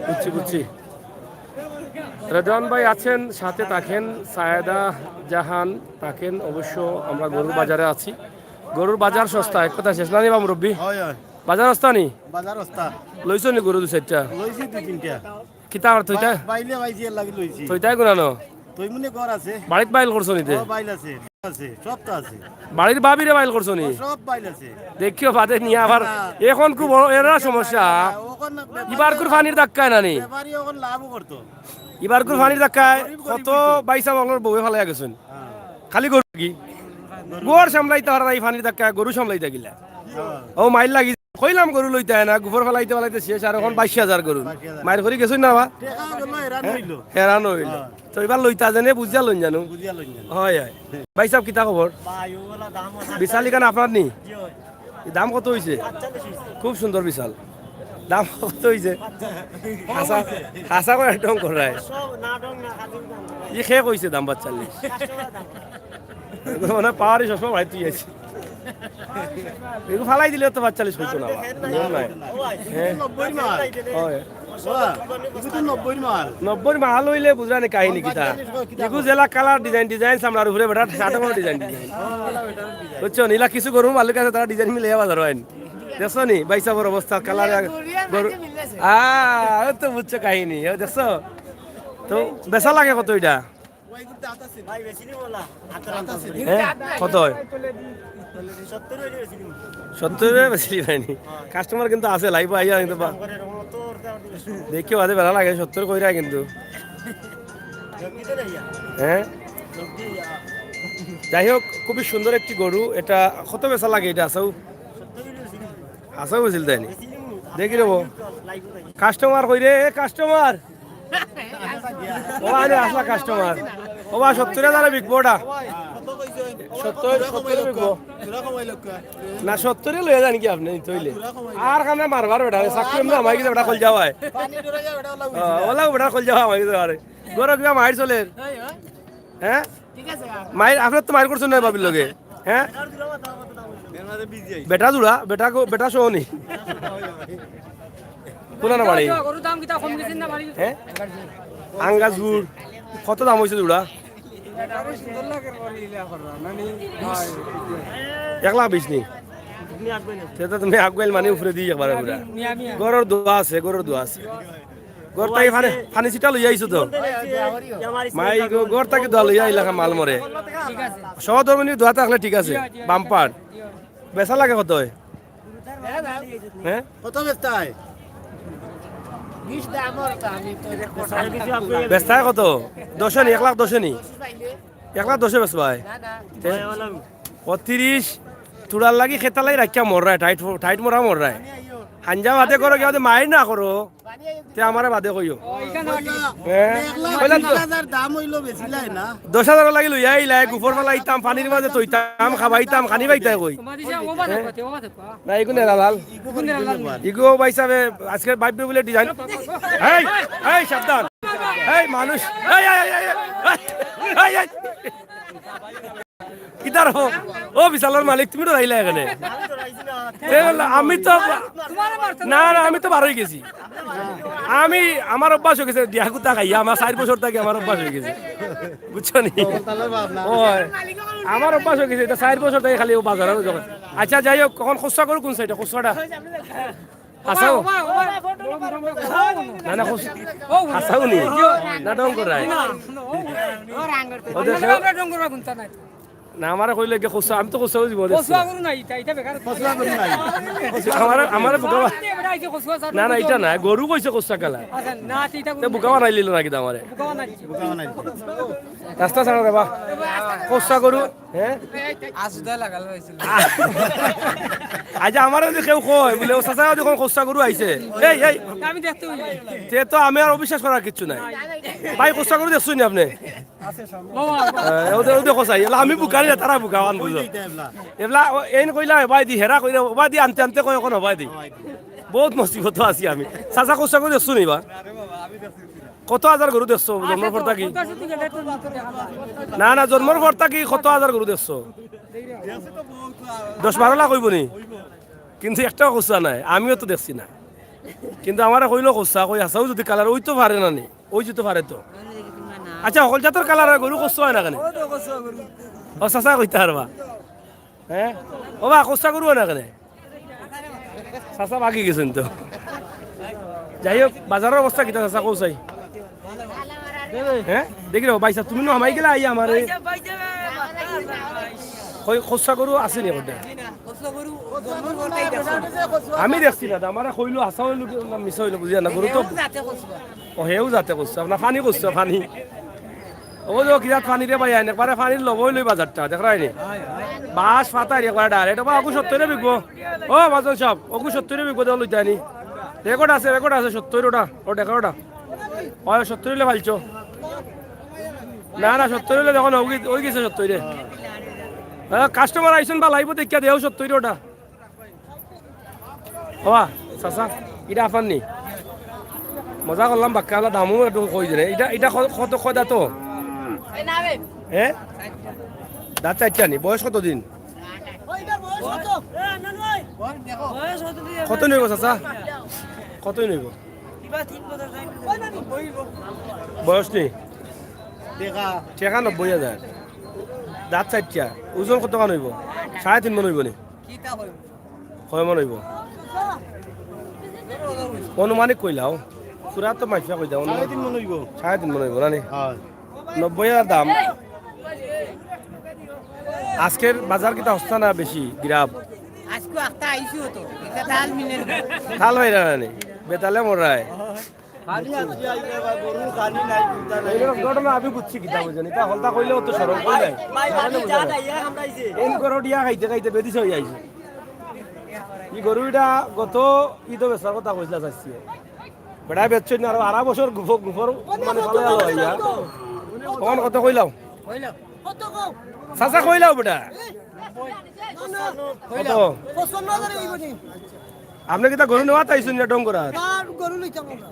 বুঝছি, বুঝছি। রেদওয়ান ভাই আছেন, সাথে থাকেন, সায়েদা জাহান থাকেন। অবশ্য আমরা গরুর বাজারে আছি। গরুর বাজার সস্তা, এক কথা শেষ না নি বা মুরব্বি? অয়, অয়। বাজার সস্তা নি? বাজার সস্তা। লইছো নি গরু দুই চাইরটা? লইছি দুই তিনটা। কিতা আর থইতা? বা-, বাইলে বাইছি এর লাগি লইছি। থইতায় গুনানো? তই মনে ঘর আছে? বাড়িত বাইল করছো নিতে? ও, বাইল আছে, আছে, সব তো আছে। বাড়ির ভাবিরে বাইল করছো নি? ও, সব বাইল আছে। দেখিও বাদে নিয়া আবার না। এখন খুব বড় এরা সমস্যা। না, ওখান না, ব্যাপারী ইবারকুর পানির ধাক্কায় না নি? ব্যাপারী ওখান লাভও করতো। ইবারকুর পানির ধাক্কায় গরিব গরিব কত কিন্তু। বাইসা বাংলোর বউয়ে ফালাইয়া গেছেন। হ্যাঁ। খালি গরু কি? গরু। গরু সামলাইতে পারে না, এই পানির ধাক্কায় গরু সামলাইতে গিলা। হ্যাঁ। ও মাইল লাগি কইলাম গরু লইতায় না, গোবর ফালাইতে ফালাইতে শেষ, আর এখন বাইশ হাজার গরু। বাইশ হাজার। মাইর করি গেছইন না বা? টেকা গেল, হেরান হ্যাঁ? হইল। হেরান হইল। হ্যাঁ। তো এবার লইতা জানে বুঝিয়া লইন জানু। বুঝিয়া লইন জানু। হয়, হয়। ভাই সাহেব, কিতা খবর? ভাই, ওগুলা দাম আছে। বিশাল ইখান আপনার নি? জি, হয়। এই দাম কত হইছে? পাঁচচল্লিশ হইছে। খুব সুন্দর বিশাল। দাম কত হইছে? পাঁচচল্লিশ। হাসা, হাসা করে ঢং করায়। সব না ঢং না, খালি দাম। ই খে কইছে দাম পাঁচচল্লিশ। কাস্টমার দাম। মানে পাওয়ারই সবসময় ভাই তুই আছিস। এগু ফালাই দিলে তো পাঁচচল্লিশ হইতো না, আবার। নিয়ম নাই। হ্যাঁ। নব্বই মাল। হয়। বাবা, এগু তো নব্বই মাল। নব্বই মাল হইলে বুঝা নি কাহিনী কিতা? পাঁচচল্লিশ কিতা? এগু জেলা কালার ডিজাইন, ডিজাইন চামড়ার উপরে বেটা শার্ট আমার ডিজাইন, ডিজাইন। বুঝছো? নীলা কিছু গরু মালিক আছে, তারা ডিজাইন মিলে বাজার হয়। দেখছো নি? ভাই সাহেবর অবস্থা, কালার গরু। আ, ও তো বুঝছো কাহিনী, ও দেখছো? তো বেচা লাগে কত এটা? ভাই, বেশি নিব না। হ্যাঁ? কত হয়? সত্তর হইলে বেশি নিব। সত্তর হইলে বেশি নিব নি? কাস্টমার কিন্তু আছে, লাইভ আইয়া কিন্তু বা-, দেখি বাদে বেলা লাগে, সত্তর কইরা কিন্তু। হ্যাঁ? যাই হোক, খুবই সুন্দর একটি গরু। এটা কত বেচা লাগে এটা? আসাও, আসাও বেচিল তাই নি? দেখি রে বউ। কাস্টমার কই রে? এ কাস্টমার। ও আরে আসলা কাস্টমার। ও বা সত্তর হাজারে বিকবো ওটা। সত্তর, সত্তরে বিকবো। না, সত্তরে লইয়া যান কি আপনি, নিতে হইলে। আর কামে মারবার বেটা, চাকরি এমনি আমার কিছু বেটা খোল যাওয়ায়। ও, ওলা বেটা খোল যাওয়া আমার কিছু আরে। গরো কিবা মাইর চলের। হ্যাঁ? ঠিক আছে, আর মাইর, আপনার তো মাইর করছেন না ভাবির লগে। হ্যাঁ? বেটা জুড়া, বেটা গো-, বেটা সহ নি। কোন না বাড়ি? গরুর দাম কিতা কম গেছে না বাড়ি? হ্যাঁ? আঙ্গাস গুড়। কত দাম হইছে জুড়া? এক লাখ বিশ নি? সেটা তুমি আগুয়াইল মানে উপরে দিয়ে একবারে পুরা। মিয়া, মিয়া। গরুর দোয়া আছে, গরুর দোয়া আছে। ঘর থাকি ফানি, ফানি ছিটা লইয়া আইছো তো। মাই গো, ঘর থাকি দোয়া লইয়া আইলা মাল মরে। ঠিক আছে। সহধর্মিনী দোয়া থাকলে ঠিক আছে। বাম্পার। বেচা লাগে কত হয়? হ্যাঁ? কত বেচতা হয়? বেচতা হয় কত? দশে নি, এক লাখ দশে নি? এক লাখ দশে বেচবা হয়? তে? ও তিরিশ, তুড়ার লাগি খেতালাই রাখিয়া মররায়, টাইট ফো-, টাইট মরা মররায়। হাঞ্জা বাদে করো, কেউ মাইর না করো। তে আমারে বাদে কইও। হ্যাঁ? কইলাম তো। দশ হাজার লাগি লইয়া আইলায়, গুফর ফালাইতাম, পানির মাঝে থইতাম, খাবাইতাম, খানি পাইতায় কই? না, ইগু নেরালাল। ইগু ভাই সাহেব, আজকে ভাইবে বুলে design। এই, এই, সাবধান। এই, মানুষ। এই, এই, এই, এই, এই, এই। কিতার হো? ও বিশালর মালিক, তুমি ডরাইলা এখানে। এ বললা, আমি তো, না, না, আমি তো বার অই গেছি। আমি, আমার অভ্যাস অই গেছে, ডিয়া কুতা খাইয়া, আমার চাইর বছর থাকি আমার অভ্যাস অই গেছে। বুঝছো নি? ওই, আমার অভ্যাস অই গেছে, ইটা চাইর বছর থাকি খালি ও বাজারো যখন। আচ্ছা, যাই হোক, অখন খুচরা করো কোন সাইডে? খুচরাটা? হাছাউ? না, না, খুচ-, হাছাউ নি? না, ঢং করায়? ও দেখো। না, আমারে কইলে কি খুচরা, আমি তো খুচরা বুঝবো, দেখছি। খুচরা গরু নাই, ইটা, ইটা বেকার। খুচরা গরু নাই। আমারে, আমারে বুকা বা-, না, না, ইটা না, গরু কইছে খুচরা কালা। আচ্ছা, না, ইটা তে বুকা বানাইলিল নাকি তা আমারে? বুকা বানাইছে। বুকা বানাইছে। রাস্তা ছাড়ো রে বা। খুচরা গরু, হ্যাঁ? আসুদা লাগাল হয়েছিল। আচ্ছা, আমারে যদি কেউ কয়, বুলে, "ও চাচা, দেখো, খুচরা গরু আইছে।" এই, এই। আমি দেখতে পাই। তে তো আমি আর অবিশ্বাস করার কিচ্ছু নাই। ভাই, খুচরা গরু দেখছইন নি আপনে? হ্যাঁ, ওদের, ওদের কোথায়? এলা আমি বুকারি না, তারা বুকা, আন বুঝো। এবলা, ও, এইন কইলা, হবায়দি, হেরা কইলা, হবায়দি, আনতে আনতে কয়, অখন হবায়দি। বহুত মুসিবতো আছি আমি। চাচা, খুচরা গরু দেখছো নি বা? কত হাজার গরু দেখছো জন্মর পর থাকি? না, না, জন্মর পর থাকি কত হাজার গরু দেখছো? দশ বারো লাখ অইবো নি? কিন্তু একটাও খুচরা নাই, আমিও তো দেখছি না। কিন্তু আমারে কইলো খুচরা, কই হাছাউ যদি কালার অইতো পারে না নি? অই যেতো পারে তো। আচ্ছা, হকল জাতর কালার অয়, গরু খুচরা অয় না কেনে? ও চাচা কইতা পারবা। হ্যাঁ? ও বা, খুচরা গরু অয় না কেনে? চাচা বাকি গেছইন তো। যাই হোক, বাজারর অবস্থা কিতা চাচা কও চাই? হ্যাঁ? দেখি রে, ভাই সাহেব, তুমি নু হামাই গেলা আইয়া আমারে। কই, খুচরা গরু আছে নি ওটা? আমি দেখছি না, আমারে কইলো, হাছা অইলো কি না মিছা অইলো বুঝি না, গরু তো। ও, হেউ যাতে খুচরা, না পানি খুচরা, পানি। ও যে কিজাত পানি রে ভাই, আইন একবারে পানির লবই লই বাজারটা, দেখরায় নি? বাঁশ পাতার একবারে direct, ও বা, অগু সত্তইরে বিকবো। ও, মহাজন সাব, অগু সত্তইরে বিকবো, দেখো লইতায় নি। Record আছে, record আছে, সত্তইর ওটা, ও দেখো ওটা। অয়, সত্তইর অইলে ফালছো। না, না, সত্তইর অইলে দেখো না, অগি-, অই গেছে সত্তইরে। হ্যাঁ, customer আইছইন বা লাইবো দেখিয়া দেও সত্তইর ওটা। ও বা, চাচা, ইটা আফার নি? মজা করলাম, বাক্কা আলা দামও একটু কই দিলে। ইটা, ইটা ক-, কত কয় দাঁত? হ্যাঁ? দাঁত চাইরটা নি? বয়স কত দিন? কত নিব চাচা? কত নিব? বয়স নি? টেকা নব্বই হাজার। দাঁত চাইরটা। ওজন কতখান অইব? সাড়ে তিন মন অইব নি? কয় মন অইব? অনুমানিক কইলাও। পুরা তো মাইফা কই দাও। সাড়ে তিন মন অইব। সাড়ে তিন মন অইব, না নি? হ্যাঁ। নব্বই হাজার দাম। আজকের বাজার কিতা হস্তা না বেশি, গিরাব? আজকে একটা আইসু হতো, এটা তাল মিলে না। তাল ভাই রানা নি? বেতালে মরায়। খালি আজকে আইলে বা গরু খালি নাই, কুন্তা নাই। এই ঘটনা আমি বুঝছি কিতা বুঝেন, এটা হলতা কইলে অত সরল কই নাই। ভাই, ভাই, যা, যা, ইয়া, আমরা আইছি। এই করো ডিয়া খাইতে খাইতে বেদিস অই আইছে। ই গরু ইটা গত ইদো বেচার কথা কইছিলা চাইছি। বেটা বেচছইন না, আরো আড়া বছর গুফর, গুফর মানে ফালাই আলো ইয়া। অখন কত কইলাও? চাচা কইলাও বেটা। কত? আপনে কিতা গরু নেওয়াত আইছইন না ডঙ্গরাত?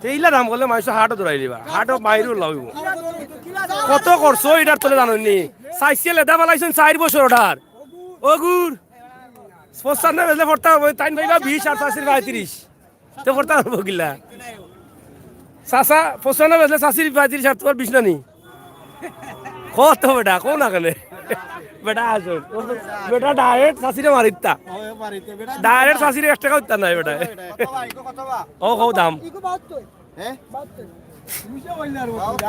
তে ইলা দাম করলে মাইনষে হাটও দৌড়াই দিবা, হাটও বাইরেও লাগাইব। কত করছো ইটার তলে জানইন নি? চাইছে লেদা ফালাইছইন চাইর বছর ওটার। অগুর। পঁচানব্বই বেচলে পড়তা অইবো, তাইন পাইবা বিশ আর চাচির পঁয়ত্রিশ। তে পড়তা অইবো কিলা? চাচা, পঁচানব্বই বেচলে চাচির পঁয়ত্রিশ আর তুমার বিশ না নি? কত বেটা, কও না কেনে? বেটা আসুন। বেটা direct চাচিরে মারিতা। Direct চাচিরে এক টেকা উঠতা নাই বেটা। ও, কও দাম। হ্যাঁ?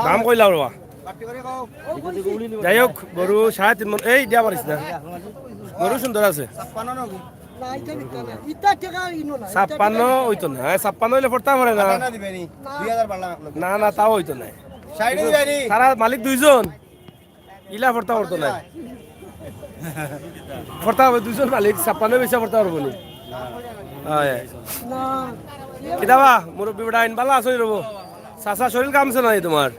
দাম কইলাও রে বা। যাই হোক, গরু সাড়ে তিন মন, এই দিয়া পারিস না। গরু সুন্দর আছে। ছাপ্পান্ন অইতো না, হ্যাঁ, ছাপ্পান্ন অইলে পড়তা পারে না। না, না, তাও অইতো না। তারা মালিক দুইজন। ইলা পড়তা পারতো না। পড়তা অইবো দুইজন মালিক, ছাপ্পান্ন বেচা পড়তা পারবো নি? হয়। কিতাবা, মুরব্বি বেটা আইন, বালা আছো নি রে বা? চাচা, শরীল গামছে না নি তুমার?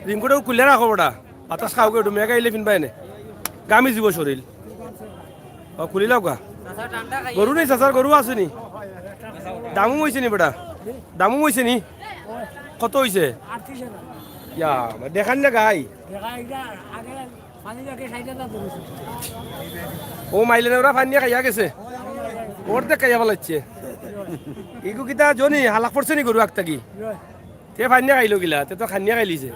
রেইনকোট খুলিয়া রাখো বেটা, বাতাস খাওগি, একটু মেঘ আইলে ফিনবায় নে। গামি যিবো শরীল। অ, খুলিলাউক্কা। গরু নি চাচার, গরু আছে নি? দামও অইছে নি বেটা? দামও অইছে নি? কত অইছে? ইয়া, দেখার না গাই। অউ মাইলে না ওরা পানি খাইয়া গেছে। অর্ধেক খাইয়া ফালাইছে। ইগু কিতা জনি হালাক পড়ছে নি গরু আগ থাকি? তে পানি খাইলো কিলা? তে তো খানিয়া খাইলিছে।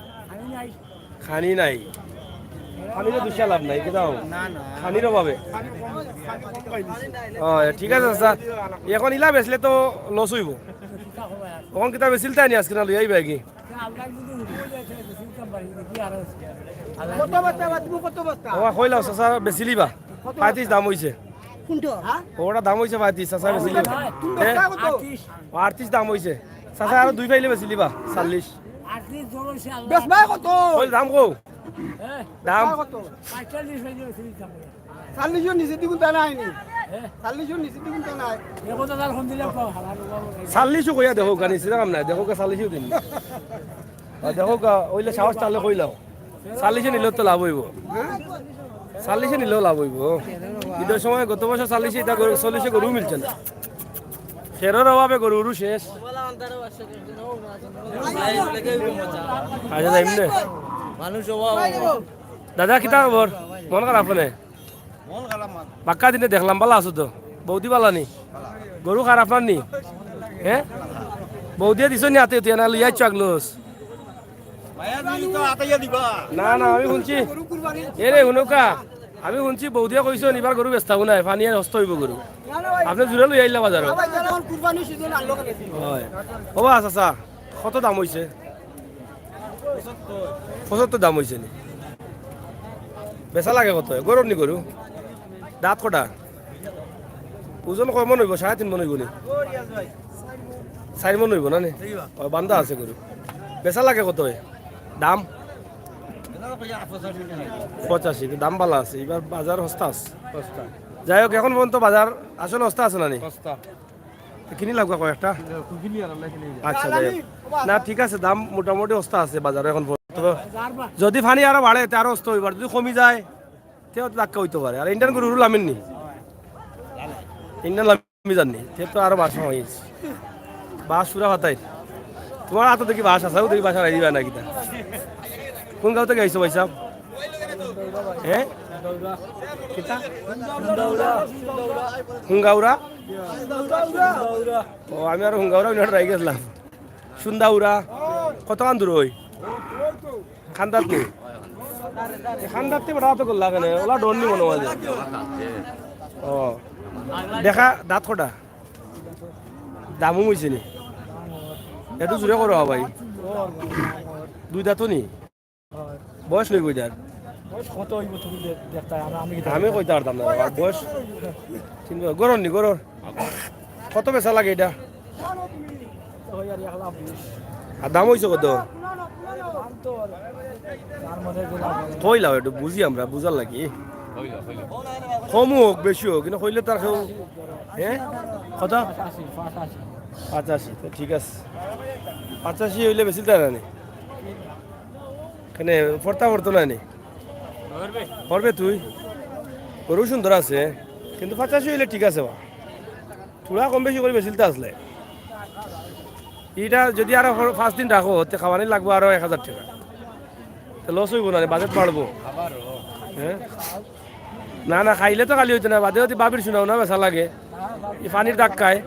খানি নাই। খানিরে দুষিয়া লাভ নাই, কিতা অইবো? না, না। খানির অভাবে। অ, ঠিক আছে চাচা। অখন ইলা বেচলে তো লস অইবো। অখন কিতা বেচিলতায় নি আজকে না লইয়া আইবায়গি? কত বস্তা, বাদ দিমু কত বস্তা? ও, কইলাও, চাচা, বেচিলিবা? পঁয়ত্রিশ দাম অইছে। কোনটা? হ্যাঁ? ওটা দাম অইছে পঁয়ত্রিশ, চাচা, বেচিলিবা? কোনটা? এ? কত? আটত্রিশ দাম অইছে। চাচা, আরো দুই পাইলে বেচিলিবা? চল্লিশ। বেচবায় কত? ওই দাম কও। হ্যাঁ? দাম? বেচবায় কত? চল্লিশর নিচে দিগুন তা নাই নি। চল্লিশর নিচে দিগুন তা নাই। চল্লিশও কইয়া দেখো, গানি সিধা কাম নাই, দেখো কা চল্লিশও দিন। আর দেখো কা, ওইলে সাহস তাহলে কইলাও। চল্লিশে নিলেও তো লাভ অইবো। চল্লিশে নিলেও লাভ অইবো। ঈদর সময় গত বছর চল্লিশে, ইতা গরু, চল্লিশে গরু মিলছে না। খেরর অভাবে গরু শেষ। আচ্ছা, যাইমু নে। মানুষ অভাব। দাদা, কিতা খবর? মন খারাপ কেনে? মন খারাপ মাত। বাক্কা দিনে দেখলাম, বালা আছো তো? বৌদি বালা নি? গরু খারাপ না নি? হে? বৌদিয়ে দিছো নি আতে উঠিয়া না লইয়া আইছো আগলস? মায়া দিলি তো আতাইয়া দিবা। না, না, আমি হুনছি। এরে, হুনউক্কা। আমি হুনছি বৌদিয়ে কইছো ইবার গরু বেচতাউ নায়, পানি আর হস্ত অইবো গরু। আপনে জুরে লইয়া আইলা বাজারো। অয়। ও বা, চাচা, কত দাম অইছে? পঁচাত্তর দাম অইছে নি? বেচা লাগে কত? গরুর নি গরু? দাঁত কটা? ওজন কয় মন অইবো? সাড়ে তিন মন অইবো নি? চাইর মন অইবো না নি? অ, বান্ধা আছে গরু। বেচা লাগে কত? দাম? পঁচাশি, দাম বালা আছে। ইবার বাজার হস্তা আছে। যাই হোক, এখন পর্যন্ত বাজার আসলে হস্তা আছে না নি? কিনিলাউক্কা কয়েকটা। আচ্ছা, যাই হোক। না, ঠিক আছে, দাম মোটামুটি হস্তা আছে বাজারো এখন পর্যন্ত। যদি পানি আরো বাড়ে, তে আরো হস্তা অইবো, আর যদি কমি যায়, তেও ধাক্কা অইতো পারে। আর ইন্ডিয়ান গরু লামিন নি, ইন্ডিয়ান লামি যার নি, তে তো আরো বাস অইছে। বাস পুরা ফাতাইর। তুমার আতো দেখি বাস আছে, ও দেখি বাস হারাই দিবা না কিতা? কোন গাঁও থাকি আইছো ভাইসাব? হে? কিতা? হুঙ্গাউরা? ও, আমি আর হুঙ্গাউরা ওইনা রাই গেছিলাম। সুন্দাউরা? কতখান দূর অই? খান্দাত নি? খান্দাত তে বেটা তো করলা কেনে? ওলা ডর নি মনো অয়। ও। দেখা দাঁত কটা? দামও অইছে নি? একটু জুরে করো ভাই। দুই দাঁতও নি? বয়স লইবো ইটার? বয়স কত অইবো তুমি দে-, দেখতায়, আমরা, আমি কিতা আমি কইতাম পারতাম না, বাবা, বয়স। চিন্তা, গরুর নি, গরুর। কত বেচা লাগে ইটা? ওই আর এক লাখ বিশ। আর দাম অইছে কত? দাম তো আর তার মধ্যে যে লাভ হবে। কইলাও একটু বুঝি আমরা, বুঝার লাগি। কম হোক, বেশি হোক, কিন্তু কইলে তার কেউ, হ্যাঁ? কত? পঁচাশি, পঁচাশি। পঁচাশি, তো ঠিক আছে। পঁচাশি অইলে বেশি তারা নেই। কেনে, পড়তা পড়তো না নি? পড়বে তুই? গরু সুন্দর আছে, কিন্তু পঁচাশি অইলে ঠিক আছে বা। থুড়া কম বেশি করি বেচিলতা আছলে। ইটা যদি আরো পাঁচ দিন রাখো, তে খাওয়ানি লাগবো আরো এক হাজার টেকা। তে লস অইবো না রে, বাজেট বাড়বো। হ্যাঁ? না, না, খাইলে তো খালি অইতো না, বাদে যদি বাবির শুনাও না, বেচা লাগে। ই পানির ধাক্কায়।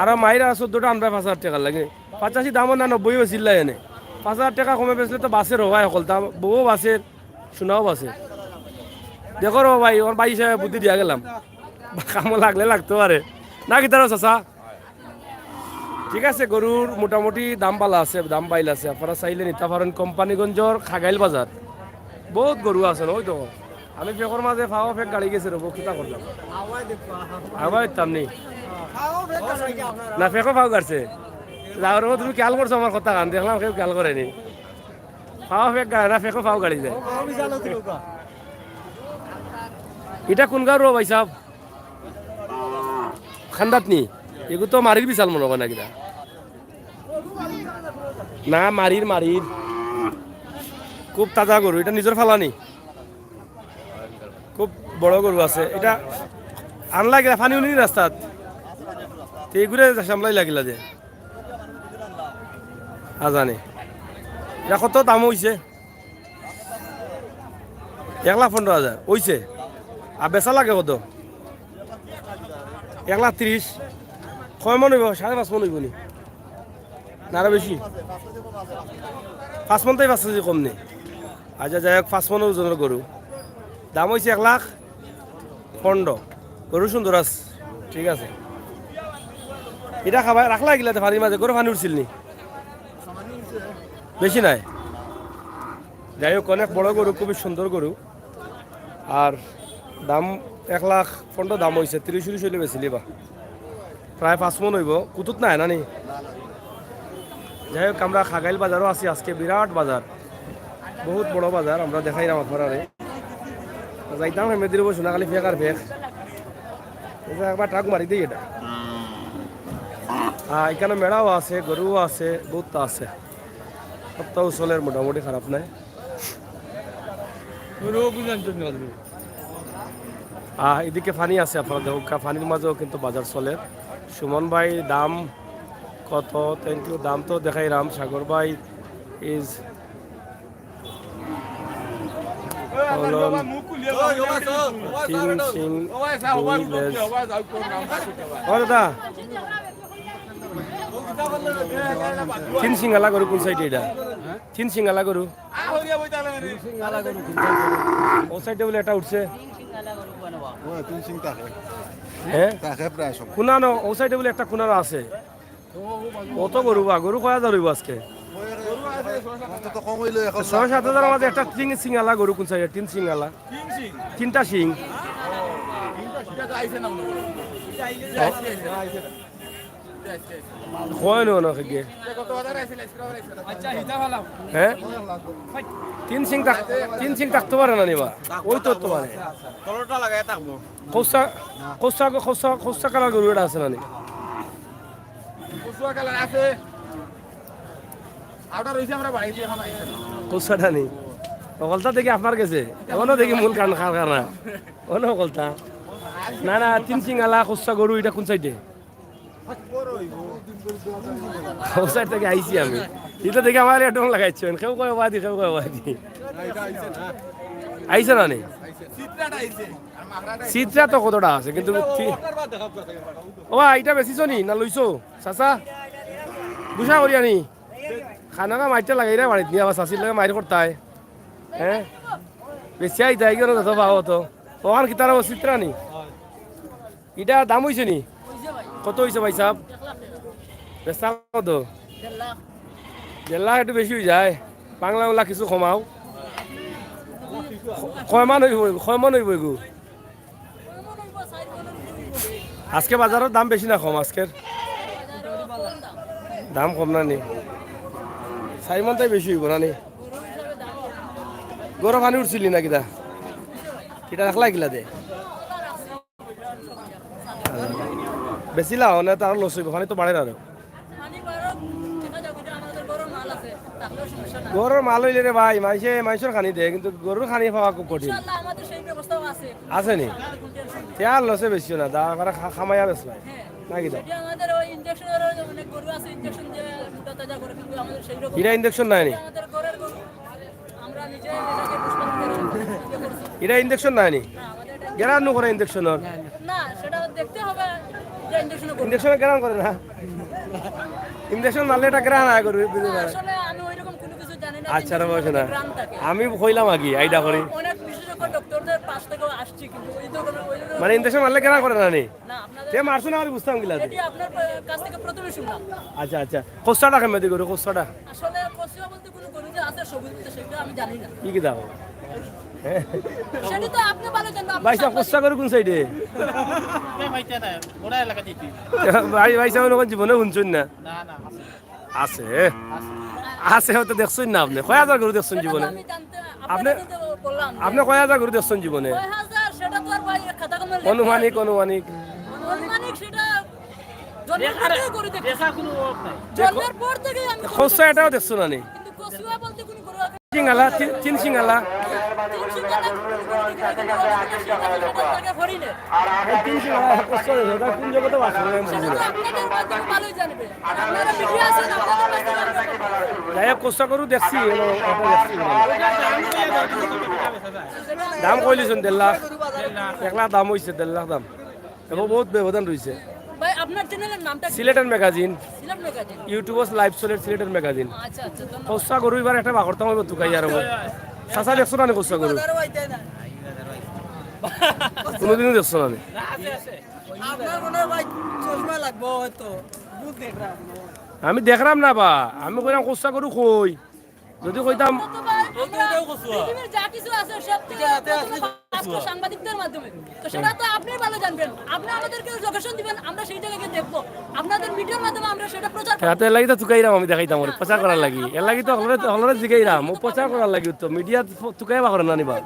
আরো মাইর আর চোদ্দটা আনবায় পাঁচ হাজার টেকার লাগি। পঁচাশি দামও না, নব্বই বেচিল্লা এনে। পাঁচ হাজার টেকা কমে বেচলে তো বাঁচের অবায় অকল, তা বউও বাঁচের, সোনাও বাঁচের। দেখো রে ভাই, আমার ভাই হিসাবে বুদ্ধি দিয়া গেলাম। কামো লাগলে লাগতো পারে। না কিতা রে চাচা? ঠিক আছে, গরুর মোটামুটি দাম বালা আছে, দাম বাইল আছে। আপনারা চাইলে নিতা পারেন কোম্পানিগঞ্জর খাগাইল বাজার। বউত গরু আছে, ওই তো। আমি ফেকর মাঝে ফাও ফেক গাড়ি গেছে রে, বউ কিতা করলাম? আবার ইতাম নি। না, ফেকো ফাও গাড়ছে। যাওয়ার পর তুমি খেয়াল করছো আমার কথা কান, দেখলাম কেউ খেয়াল করেনি। ফাও ফেক গাড়ে না, ফেকো ফাও গাড়ি যায়। ইটা কোন গাঁও রে ভাইসাব? খান্দাত নি? এগু তো মারির বিশাল মনে হয় না কিনা? না, মারির, মারির। খুব তাজা গরু, ইটা নিজর ফালানি। খুব বড় গরু আছে। ইটা আনলা কিলা পানি উনি রাস্তাত। তে এগুরে সামলাই লাগিলা যে। আজানে। ইটা কত দাম অইছে? এক লাখ পনেরো হাজার অইছে। আর বেচা লাগে কত? এক লাখ তিরিশ। কয় মন অইবো? সাড়ে পাঁচ মন অইবো নি? না আরো বেশি? পাঁচ মন তাই পাঁচ কেজি কম নি? আচ্ছা, যাই হোক, পাঁচ মন ওজনর গরু। দাম অইছে এক লাখ পনেরো। গরু সুন্দর আছে, ঠিক আছে। ইটা খাবায় রাখলা কিলাতে পানির মাঝে, গরু পানি উঠছিল নি? বেশি নাই। যাই হোক, অনেক বড় গরু, খুবই সুন্দর গরু। আর দাম এক লাখ পনেরো দাম অইছে, তিরিশ উরিশ অইলে বেচিলিবা। প্রায় পাঁচ মন অইবো, কুতুত নাই না নি? যাই হোক, আমরা খাগাইল বাজারও আছি আজকে, বিরাট বাজার, বহুত বড় বাজার, আমরা দেখাইরাম আপনারারে। যাইতাম হেমেদির অবশ্য না, খালি ফেক আর ফেক। এই যে একবার ট্রাক মারি দেই ইটা। আর ইখানো মেড়াও আছে, গরুও আছে, বহুততা আছে। সপ্তাহ চলের মোটামুটি খারাপ নাই। আহ, এদিকে পানি আছে, আপনারা দেখুন, কা-, পানির মাঝেও কিন্তু বাজার চলের। সুমন ভাই, দাম কত? Thank you। দাম তো দেখাইলাম। সাগর ভাই is তিন সিং দুই লেজ। ও দাদা, তিন সিং আলা গরু কোন সাইডে ইটা? তিন সিং আলা গরু। ও সাইডে বুলে একটা উঠছে। ও তিন সিং থাকে। হ্যাঁ? থাকে প্রায় সব। কুনানো, ও সাইডে বুলে একটা কুনানো আছে। অত গরু বা, গরু কয় হাজার অইবো আজকে? অন্তত কম অইলে এখন ছয় সাত হাজার মাঝে একটা তিন সিং আলা গরু কোন সাইডে? তিন সিং আলা। তিনটা সিং। কয় নো না গিয়ে? হ্যাঁ? তিন সিং থাক-, তিন সিং থাকতে পারে না নি বা? ওই তো হতে পারে। তলটা লাগাই থাকবো। খোসা, খোসা, খোসা, খোসা কালার গরু এটা আছে না নি? কচুয়া কালার আছে। আউটার রইছে আমরা বাড়িতে এখন আইছে। কচুয়াটা নেই। হকলতা দেখি আপনার গেছে। এখনো দেখি মূল কান খার খার না। অনো হকলতা। না, না, তিন সিং আলা কচুয়া গরু, এটা কোন সাইডে? ও সাইড থেকে আইছি আমি। এটা দেখি আমার একদম লাগাইছেন। কেউ কয় ওয়াদি, কেউ কয় ওয়াদি। আইছে না নি? চিত্রা তো কতটা আছে, কিন্তু তি-, ও ভাই, এটা বেচিছো নি? না লইছো? চাচা? গুসা করি আনি? খানাকা মাইরটা লাগাই রে বাড়িত নিয়ে আবার চাচির লগে মাইর করতায়। হ্যাঁ? বেশি আইতায় কেন যত পাও তো। ওখান কি তারা ও চিত্রা নি? এটা দাম অইছে নি? কত অইছে ভাই সাহেব? বেচা কত? দেড় লাখ একটু বেশি অই যায়। বাংলা বাংলা কিছু কমাও। কয় মান অইবো, কয় মান অইবো এগু? আজকে বাজারর দাম বেশি না কম আজকের? দাম কম না নি? চাইর মান তাই বেশি অইবো না নি? গরু পানি উঠছিলি না কিতা? কিতা রাখলা কিলা দে? বেচিলা, মানে তার লস অইবো, পানি তো বাড়ের আরো। গরুর মাল অইলে রে ভাই, মাইনষে, মাইনষর খানি দে, কিন্তু গরুর খানি পাওয়া খুব কঠিন। ইনশাআল্লাহ, আমাদের সেই ব্যবস্থাও আছে। আছে নি? তে আর লসে বেচিও না, দা করে খা-, খামাইয়া বেচবায়। হ্যাঁ। নাকি দা? যদি আমাদের ওই ইনজেকশনের ওই অনেক গরু আছে, ইনজেকশন দিয়ে মোটা তাজা করে, কিন্তু আমাদের সেই রকম ইটা ইনজেকশন নাই নি? আমাদের ঘরের গরু। আমরা নিজে এটাকে পুষ্পায়ন করে ইয়ে করছি। ইটা ইনজেকশন নাই নি? না, আমাদের এটা গ্যারান নু করে ইনজেকশনর? না, সেটা দেখতে হবে যে ইনজেকশন করে। ইনজেকশনে গ্যারান করে না? ইনজেকশন মারলে এটা গ্যারান আয় করবে, বুঝতে পারে। আসলে আমি ওইরকম কোনো কিছু জানি না যে আচ্ছা, রে, ইনজেকশন বসে না। গ্রাম থাকে। আমি কইলাম আগে, আইডিয়া করি। অনেক বিশেষজ্ঞ ডক্টরদের পাশ থেকেও আসছি, কিন্তু ওই ধরনের, ওই ধরনের মানে ইনজেকশন মারলে গ্যারান করে না নি? না, আপনাদের তে মারছো না, আমি বুঝতাম কিলা দে। এটি আপনার কাছ থেকে প্রথমে শুনলাম। আচ্ছা, আচ্ছা। কষাটা কেমন দি করে, কষাটা? আসলে কষা বলতে কোনো গরু যে আছে সবুজ, তো সেটা আমি জানি না। কি কি দাও? সেটা তো আপনি ভালো জানবেন, আপনি ভাই সাহেব, সাংবাদিক। কষা গরু কোন সাইডে? ভাই, ভাই সাহেব, ওখানে জীবনে শুনছেন না। না, না, আছে। আছে। আছে। আছে, হয়তো দেখছেন না আপনি। কয় হাজার গরু দেখছেন জীবনে? আমি জানতে, আপনি, আপনাকে তো বললাম যে আপনি কয় হাজার গরু দেখছেন জীবনে? কয় হাজার, সেটা তো আর ভাই খাতা কলমে লেখা অনুমানিক, অনুমানিক। অনুমানিক সেটা দেখার, দেখা কোনো অভাব নাই। জন্মের পর থেকেই আমি খোসা এটাও দেখছো না নি? কিন্তু কচুয়া বলতে কোনো গরু আছে? সিঙ্গালা, তিন, তিন সিঙ্গালা। তিন সিঙ্গালা। এই তিন সিঙ্গালা খোসা দেখছো, ওটা কোন জগতে বাস করে আমি বুঝি না। আপনাদের মাধ্যমে ভালোই জানবে। আপনারা মিডিয়া আছেন, আপনাদের কাছে জানবে। যাই হোক, খোসা গরু দেখছি, এলো, ওটা দেখছি। দাম কইলিছইন দেড় লাখ। এক লাখ দাম অইছে, দেড় লাখ দাম। এখন বহুত ব্যবধান রইছে। ভাই, আপনার চ্যানেলের নামটা কি? সিলেটের ম্যাগাজিন। সিলেট ম্যাগাজিন। YouTube-ও লাইভ চলের সিলেটের ম্যাগাজিন। আচ্ছা, আচ্ছা, ধন্যবাদ। খোসা গরু এবার একটা বাকরতাম অইবো তুকাইয়া রইবো। চাচা দেখছো না নি খোসা গরু? বাজারও আইতে না। কোনোদিনও দেখছো না নি? আপনার মনে হয় ভাই চশমা লাগবো হয়তো। ভূত দেখলাম। আমি দেখলাম না বা, আমি কইলাম খোসা গরু কই? যদি কইতাম, পৃথিবীর যা কিছু আছে সব তো সাংবাদিকদের মাধ্যমে। তো সেটা তো আপনি ভালো জানবেন। আপনি আমাদেরকে লোকেশন দিবেন, আমরা সেই জায়গায় গিয়ে দেখবো। আপনাদের মিডিয়ার মাধ্যমে আমরা সেটা প্রচার করবো। এত এর লাগি তো তুকাইরাম আমি দেখাইতাম ওরে, প্রচার করার লাগি। এর লাগি তো হলরে, হলরে জিগাইরাম, ও প্রচার করার লাগি তো। মিডিয়া তুকাইবা করে না নিবা।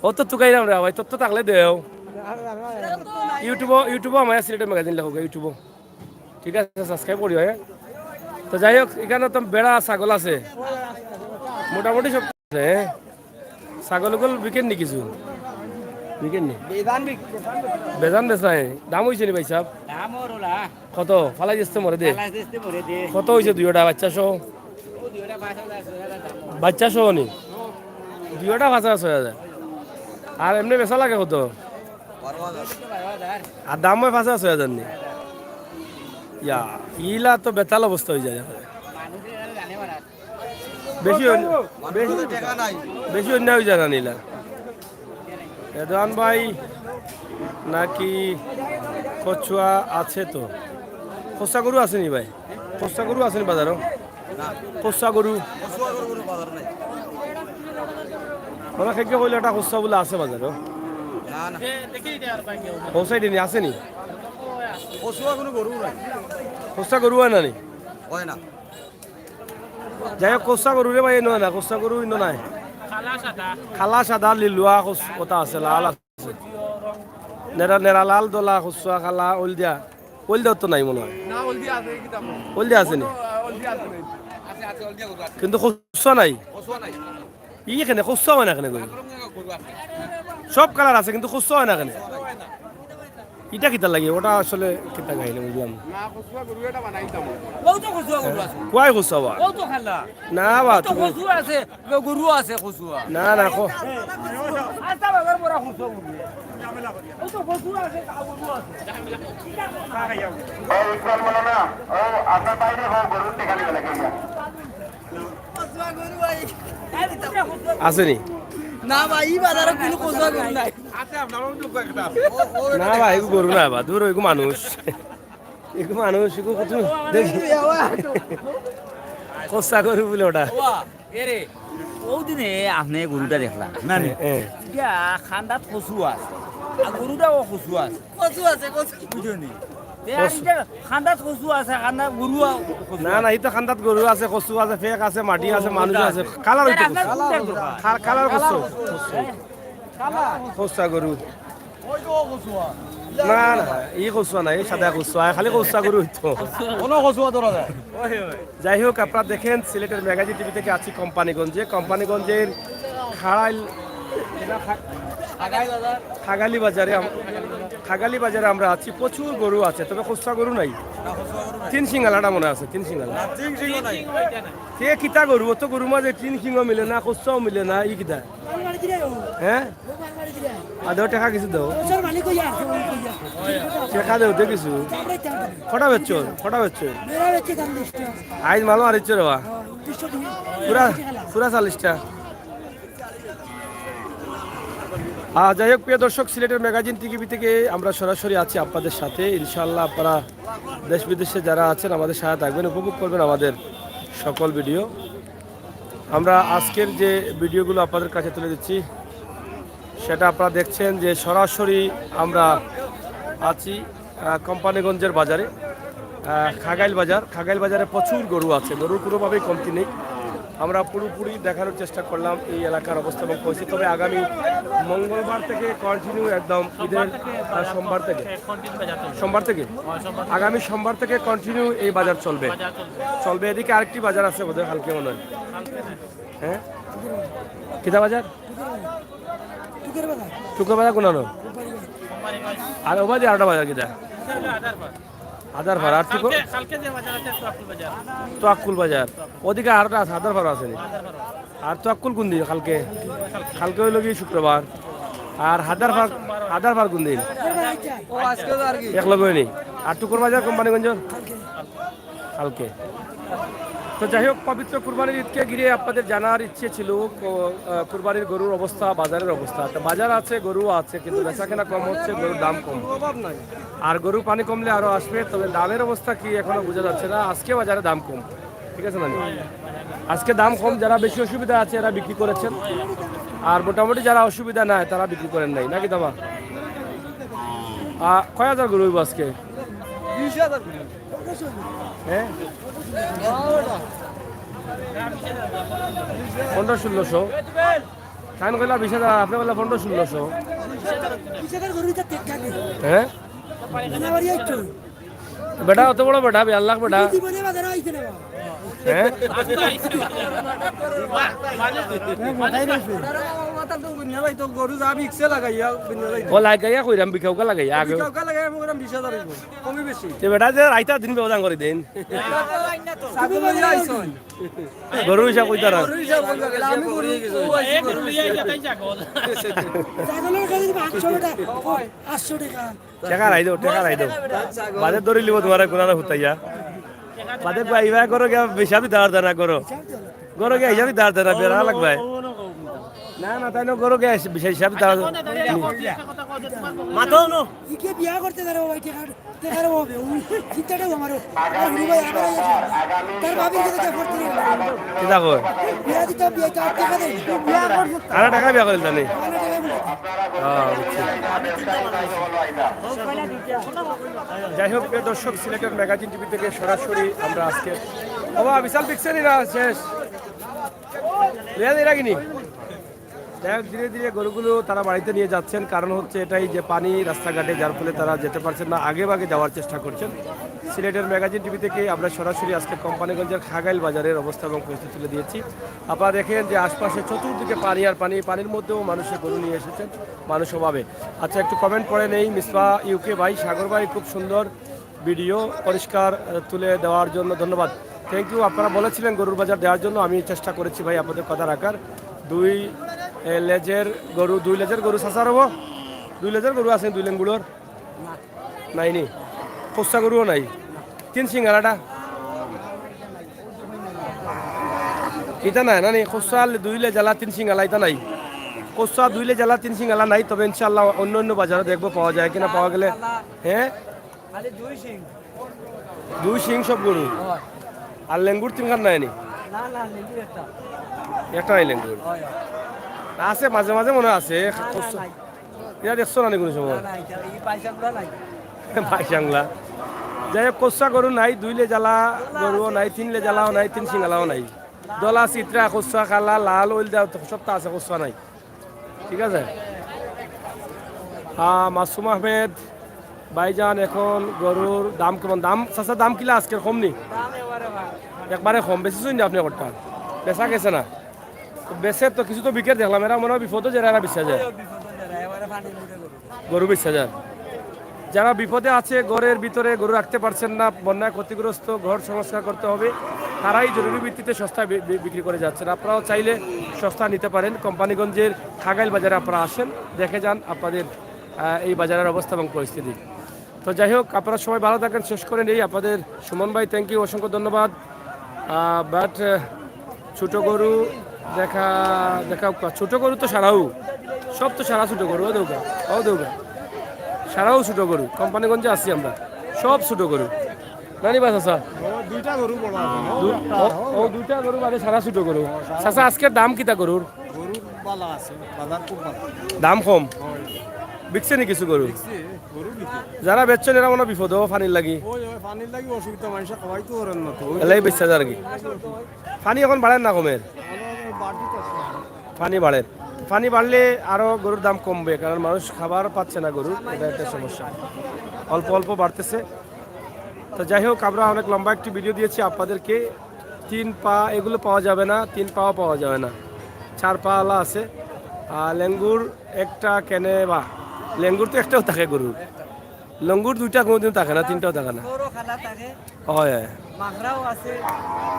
ও তো তুকাইরাম রে ভাই, তথ্য থাকলে দেও। YouTube-ও, YouTube-ও আমার সিলেটের ম্যাগাজিন লেখো, YouTube-ও। ঠিক আছে, সাবস্ক্রাইব করিও, হ্যাঁ। তো যাই হোক, এখানে তো বেড়া ছাগল আছে, মোটামুটি সব আছে, হ্যাঁ। ছাগল উগল বিকেন নি কিছু? বিকেন নি? বেজান বিক-, বেজান বেচা নাই। দাম অইছে নি ভাই সাহেব? দাম ওর ওলা। কত? ফালাই দিস তো মরে দে। ফালাই দিস তো মরে দে। কত অইছে দুইওটা বাচ্চা সহ? ও দুইওটা পাঁচ হাজার, ছয় হাজার দাম। বাচ্চা সহ নি? দুইওটা পাঁচ হাজার, ছয় হাজার। আর এমনি বেচা লাগে কত? বারো হাজার। আর দাম হয় পাঁচ হাজার, ছয় হাজার নি? ইয়া, ইলা তো বেতাল অবস্থা অই যায়। বেশি অন্য-, বেশি, বেশি অন্যায় অই যায় না নিলা। রেদওয়ান ভাই নাকি কচুয়া আছে তো? খোসা গরু আছে নি ভাই? খোসা গরু আছে নি বাজারো? না। খোসা গরু? খোসা গরু কোনো বাজার নাই। মানে, খেকে কইলে একটা খোসা বলে আছে বাজারো? না, না। ও সাইডে নি, আছে নি? খোসা কোনো গরু নাই। খোসা গরু হয় না নি? হয় না। যাই হোক, খোসা গরু রে ভাই, এনো না, খোসা গরু এনো নাই। কালা সাদা। কালা সাদা লিলুয়া খোস-, কথা আছে, লাল আছে। নেরা, নেরা লাল দলা, খোসা কালা, হলদিয়া। হলদিয়া তো নাই মনে হয়। না, হলদিয়া আছে, এই কিতাব। হলদিয়া আছে নি? হলদিয়া আছে নি? আছে, আছে, হলদিয়া গরু আছে। কিন্তু খোসা নাই। খোসা নাই। ই কেনে খোসা হয় না কেনে গরু? গরু আছে। সব কালার আছে কিন্তু খোসা হয় না কেনে? ইটা কিতা লাগে? ওটা আসলে কিতা খাইলে বুঝলাম না। না, খসুয়া গরু এটা বানাইতাম। ও তো খসুয়া গরু আছে। কুয়াই খোসা বা? ও তো খালা। না বা, ও তো তুমি খসুয়া আছে, গরু আছে খসুয়া। না, না, খো- আস্তা বাজার ভরা খসুয়া গরু। ও তো খসুয়া আছে, গরু আছে। এই ইকবাল মাওলানা, ও আপনার বাইরে হোক, গরুর টেকা নিবে না, কেন? আছে নি? না ভাই, ই বাজারে কোনো খসুয়া গরু নাই। না ভাই, এগু গরু না বা, দূর, এগু মানুষ। এগু মানুষ, এগু কত দেখি। খসা গরু বলে ওটা। এরে, ওই দিনে আপনি গরুটা দেখলাম, না নি? হ্যাঁ। ইটা খান্দাত খসু আছে, আর গরুটাও খসু আছে। খসু আছে, খসু। বুঝছো নি? তে আর ইটা খান্দাত খসু আছে, খান্দাত গরু আ-, খসু না, আছে। না, ই তো খান্দাত গরু আছে, খসু আছে, ফেক আছে, মাটি আছে, ও, মানুষ ওটা আছে। আছে। কালার হইতো আপনার খসু। কোনটা দরকার? কাল-, কালার খসু। খসু। খসা গরু। না, না, ই খসুয়া না, ই সাদা খসুয়া, খালি খসা গরু হইতো। কোনো খসুয়া ধরা যায়। যাই হোক, আপনারা দেখেন, সিলেটের ম্যাগাজিন টিভি থেকে আছি কোম্পানিগঞ্জে। কোম্পানিগঞ্জের খাড়াইল, খাগালি বাজারে আম-, খাগালি বাজারে আমরা আছি। প্রচুর গরু আছে, তবে খসা গরু নাই। তিন সিঙ্গালাটা মনে আছে, তিন সিঙ্গালা। তিন সিঙ্গ নাই। কে কিতা গরু? অত গরুর মাঝে তিন সিঙ্গ মিলে না, খসাও মিলে না, ই কিতা? হ্যাঁ? আর দেও, টাকা কিছু দেও। টাকা দেও, দে কিছু। কটা বেচছো? কটা বেচছো? আইজ মালো আর ইচ্ছে রে বা। পুরা, পুরা চল্লিশটা। আহ, যাই হোক, প্রিয় দর্শক, সিলেটের ম্যাগাজিন টিভি থেকে আমরা সরাসরি আছি আপনাদের সাথে। ইনশাআল্লাহ, আপনারা দেশ বিদেশে যারা আছেন, আমাদের সাথে থাকবেন, উপভোগ করবেন আমাদের সকল ভিডিও। আমরা আজকের যে ভিডিওগুলো আপনাদের কাছে তুলে দিচ্ছি, সেটা আপনারা দেখছেন যে সরাসরি আমরা আছি, আহ, কোম্পানিগঞ্জের বাজারে, আহ, খাগাইল বাজার। খাগাইল বাজারে প্রচুর গরু আছে, গরুর কোনোভাবেই কমতি নেই। আমরা পুরোপুরি দেখানোর চেষ্টা করলাম এই এলাকার অবস্থা এবং পরিস্থিতি। তবে আগামী মঙ্গলবার থেকে কন্টিনিউ একদম ঈদের, আহ, সোমবার থেকে। সোমবার থেকে? আগামী সোমবার থেকে কন্টিনিউ এই বাজার চলবে। চলবে। এদিকে আরেকটি বাজার আছে বোধহয় কালকে মনে হয়। হ্যাঁ, কিতা বাজার? টুকের বাজার কোনানো? আর ওবাদি আরেকটা বাজার কিতা? আদার ফার আর টুকো? কালকে যে বাজার আছে, তোয়াক্কুল বাজার। তোয়াক্কুল বাজার। ওদিকে আরেকটা আছে, আদার ফার আছে নি? আর তোয়াক্কুল কোন দিন? কালকে? কালকে অইলো কি শুক্রবার। আর হাদার ফার, হাদার ফার কোন দিন? এক লগে নি। আর টুকুর বাজার কোম্পানিগঞ্জ? কালকে। তো যাই হোক, পবিত্র কুরবানির ঈদকে ঘিরে আপনাদের জানার ইচ্ছে ছিল, কো-, আহ, কুরবানির গরুর অবস্থা, বাজারের অবস্থা। তো বাজার আছে, গরু আছে, কিন্তু বেচাকেনা কম হচ্ছে, গরুর দাম কম। আর গরু পানি কমলে আরো আসবে, তবে দামের অবস্থা কি এখনো বোঝা যাচ্ছে না। আজকে বাজারে দাম কম, ঠিক আছে না? আজকে দাম কম, যারা বেশি অসুবিধা আছে এরা বিক্রি করেছেন, আর মোটামুটি যারা অসুবিধা নাই তারা বিক্রি করেন নাই, নাকি দাবা? আহ, কয় হাজার গরু হইব আজকে? বিশ হাজার। হ্যাঁ, পনেরো ষোলোশো। তাই কইলা বিশ হাজার, আপনি কইলা পনেরো ষোলোশো। হ্যাঁ, বেটা অত বড় বেটা, বিয়ার লাখ বেটা। হ্যাঁ, গরু যা বিকছে লাগাইয়া। ও লাগাইয়া কইরাম, বিকাউকা লাগাইয়া আগে। বিকাউকা লাগাইয়া আমি কইরাম বিশ হাজার হইব। কমই বেশি। তে বেটা যে রাইতা দিন ব্যবধান করে দিন। ছাগল লইয়া আইছইন। গরু হিসাব কইতারা। গরু হিসাব কইতারা। আমি গরু। ছাগলের কাছে পাঁচশো টাকা। আটশো টাকা। টেকা রাই দেও, টেকা রাই দেও। বাদে ধরি লিব তোমার কোনারে হুতাইয়া। বাদে ভাই, ইবা করো গিয়া হিসাবই দাঁড় দাঁড়া করো। গরু গিয়া হিসাবই দাঁড় দাঁড়া বেড়া লাগবে। না, না, তাই না, গরু গিয়া হিসাব, হিসাব দাঁড়া। মাথাও নো। ইকে বিয়া করতে পারবো ভাই, টেকা, টেকার অভাবে। ওই চিন্তাটাও আমার। আমার হুরু ভাই, আমার এই আছে। তার ভাবির কাছে গিয়া পড়তে দিই। কি দেখো? বিয়া দিতে হবে, বিয়া দিতে হবে, টেকা দেয়। কারা টাকা বিয়া করে জানি? আমার টেকা বলে। আহ, বুঝছি। যাই হোক, প্রিয় দর্শক, সিলেটের ম্যাগাজিন টিভি থেকে সরাসরি আমরা আজকে, বাবা, বিশাল পিকচারই না শেষ। লেয়া দিয়ে রাখিনি। যাই হোক, ধীরে ধীরে গরুগুলো তারা বাড়িতে নিয়ে যাচ্ছেন, কারণ হচ্ছে এটাই যে পানি রাস্তাঘাটে, যার ফলে তারা যেতে পারছেন না, আগে ভাগে যাওয়ার চেষ্টা করছেন। সিলেটের ম্যাগাজিন টিভি থেকে আমরা সরাসরি আজকে কোম্পানিগঞ্জের খাগাইল বাজারের অবস্থা এবং পরিস্থিতি তুলে দিয়েছি। আপনারা দেখেন যে আশপাশে চতুর্দিকে পানি আর পানি, পানির মধ্যেও মানুষের গরু নিয়ে এসেছেন, মানুষ অভাবে। আচ্ছা, একটু কমেন্ট পড়ে নেই। মিসবা ইউকে ভাই, সাগর ভাই, খুব সুন্দর ভিডিও, পরিষ্কার, আহ, তুলে দেওয়ার জন্য ধন্যবাদ। Thank you. আপনারা বলেছিলেন গরুর বাজার দেওয়ার জন্য, আমি চেষ্টা করেছি ভাই আপনাদের কথা রাখার। দুই, এ, লেজের গরু, দুই লেজের গরু চাচার হবো, দুই লেজের গরু আছে দুই লেঙ্গুড়োর? নাইনি। খোসা গরুও নাই। তিন সিঙ্গালাটা? ইটা নাই, না নি? খোসা দুই লেজালা তিন সিঙ্গালা, ইটা নাই। খোসা দুই লেজালা তিন সিঙ্গালা নাই, তবে ইনশাআল্লাহ অন্য অন্য বাজারে দেখবো পাওয়া যায় কিনা, পাওয়া গেলে। হ্যাঁ? খালি দুই শিং। দুই শিং সব গরু? হয়। আর লেঙ্গুর তিনখান নাই নি? না, না, লেঙ্গুর একটা। একটা নাই লেঙ্গুর? হয়, হয়। আছে, মাঝে মাঝে মনে আছে। না, না, নাই। ইটা দেখছো না নি কোনো সময়? না, না, ইটা, এই বাইশ আংলা নাই। বাইশ আংলা। যাই হোক, খোসা গরু নাই, দুই লেজালা গরুও নাই, তিন লেজালাও নাই, তিন সিঙ্গালাও নাই। দলা, চিত্রা, খোসা, কালা, লাল, ওইল দেওয়া তো সবটা আছে, খোসা নাই। ঠিক আছে? আহ, মাসুম আহমেদ, ভাইজান, এখন গরুর দাম কেমন? দাম, চাচা, দাম কিলা আজকের, কম নি? দাম এবারে ভাই। একবারে কম, বেশি শুনছি আপনি একটা। বেচা গেছে না? তো বেচে তো কিছু তো বিকের দেখলাম, এরা মনে হয় বিপদে যারা, এরা বেচা যায়। ওই বিপদে যারা, এবারে পানির মুখে গরু। গরু বেচা যায়। যারা বিপদে আছে, ঘরের ভিতরে গরু রাখতে পারছেন না, বন্যায় ক্ষতিগ্রস্ত, ঘর সংস্কার করতে হবে, তারাই জরুরি ভিত্তিতে সস্তায় বি-, বি-, বিক্রি করে যাচ্ছেন। আপনারাও চাইলে সস্তা নিতে পারেন। কোম্পানিগঞ্জের খাগাইল বাজারে আপনারা আসেন, দেখে যান আপনাদের, আহ, এই বাজারের অবস্থা এবং পরিস্থিতি। তো যাই হোক, আপনারা সবাই ভালো থাকেন। শেষ করে নেই আপনাদের সুমন ভাই, থ্যাংক ইউ, অসংখ্য ধন্যবাদ। আহ, but, আহ, ছোট গরু দেখা, দেখা, ছোট গরু তো সারাও, সব তো সারা ছোট গরু, ও দেউগা, ও দেউগা, সারাও ছোট গরু। কোম্পানিগঞ্জে আছি আমরা, সব ছোট গরু। নানি বাস আসা? ও, দুইটা গরু বড় আছে। দু-, ও, ও, দুইটা গরু বাদে সারা ছোট গরু। চাচা, আজকের দাম কিতা গরুর? গরু ভালা আছে, বাজার খুব ভালা। দাম কম? হয়। বিকছে নি কিছু গরু? বিকছে। যারা বেচছইন এরা মনে বিপদ ও পানির লাগি। ওই, ওই, পানির লাগি অসুবিধা, মানুষে খাওয়াইতে পারেন না তো। এলাই বেচা যার কি? পানি এখন বাড়ের না কমের? পানি বাড়ের। পানি বাড়লে আরো গরুর দাম কমবে, কারণ মানুষ খাবার পাচ্ছে না গরু, এটা একটা সমস্যা। অল্প অল্প বাড়তেছে। তো যাই হোক, আমরা অনেক লম্বা একটি ভিডিও দিয়েছি আপনাদেরকে। তিন পা এগুলো পাওয়া যাবে না, তিন পাও পাওয়া যাবে না, চার পা আলা আছে। আর লেঙ্গুর একটা কেনে বা লেঙ্গুর তো একটাও থাকে গরুর, লেঙ্গুর দুইটা কোনোদিন থাকে না, তিনটাও থাকে না। বড় খালা থাকে, হয়, হয়। মাখরাও আছে,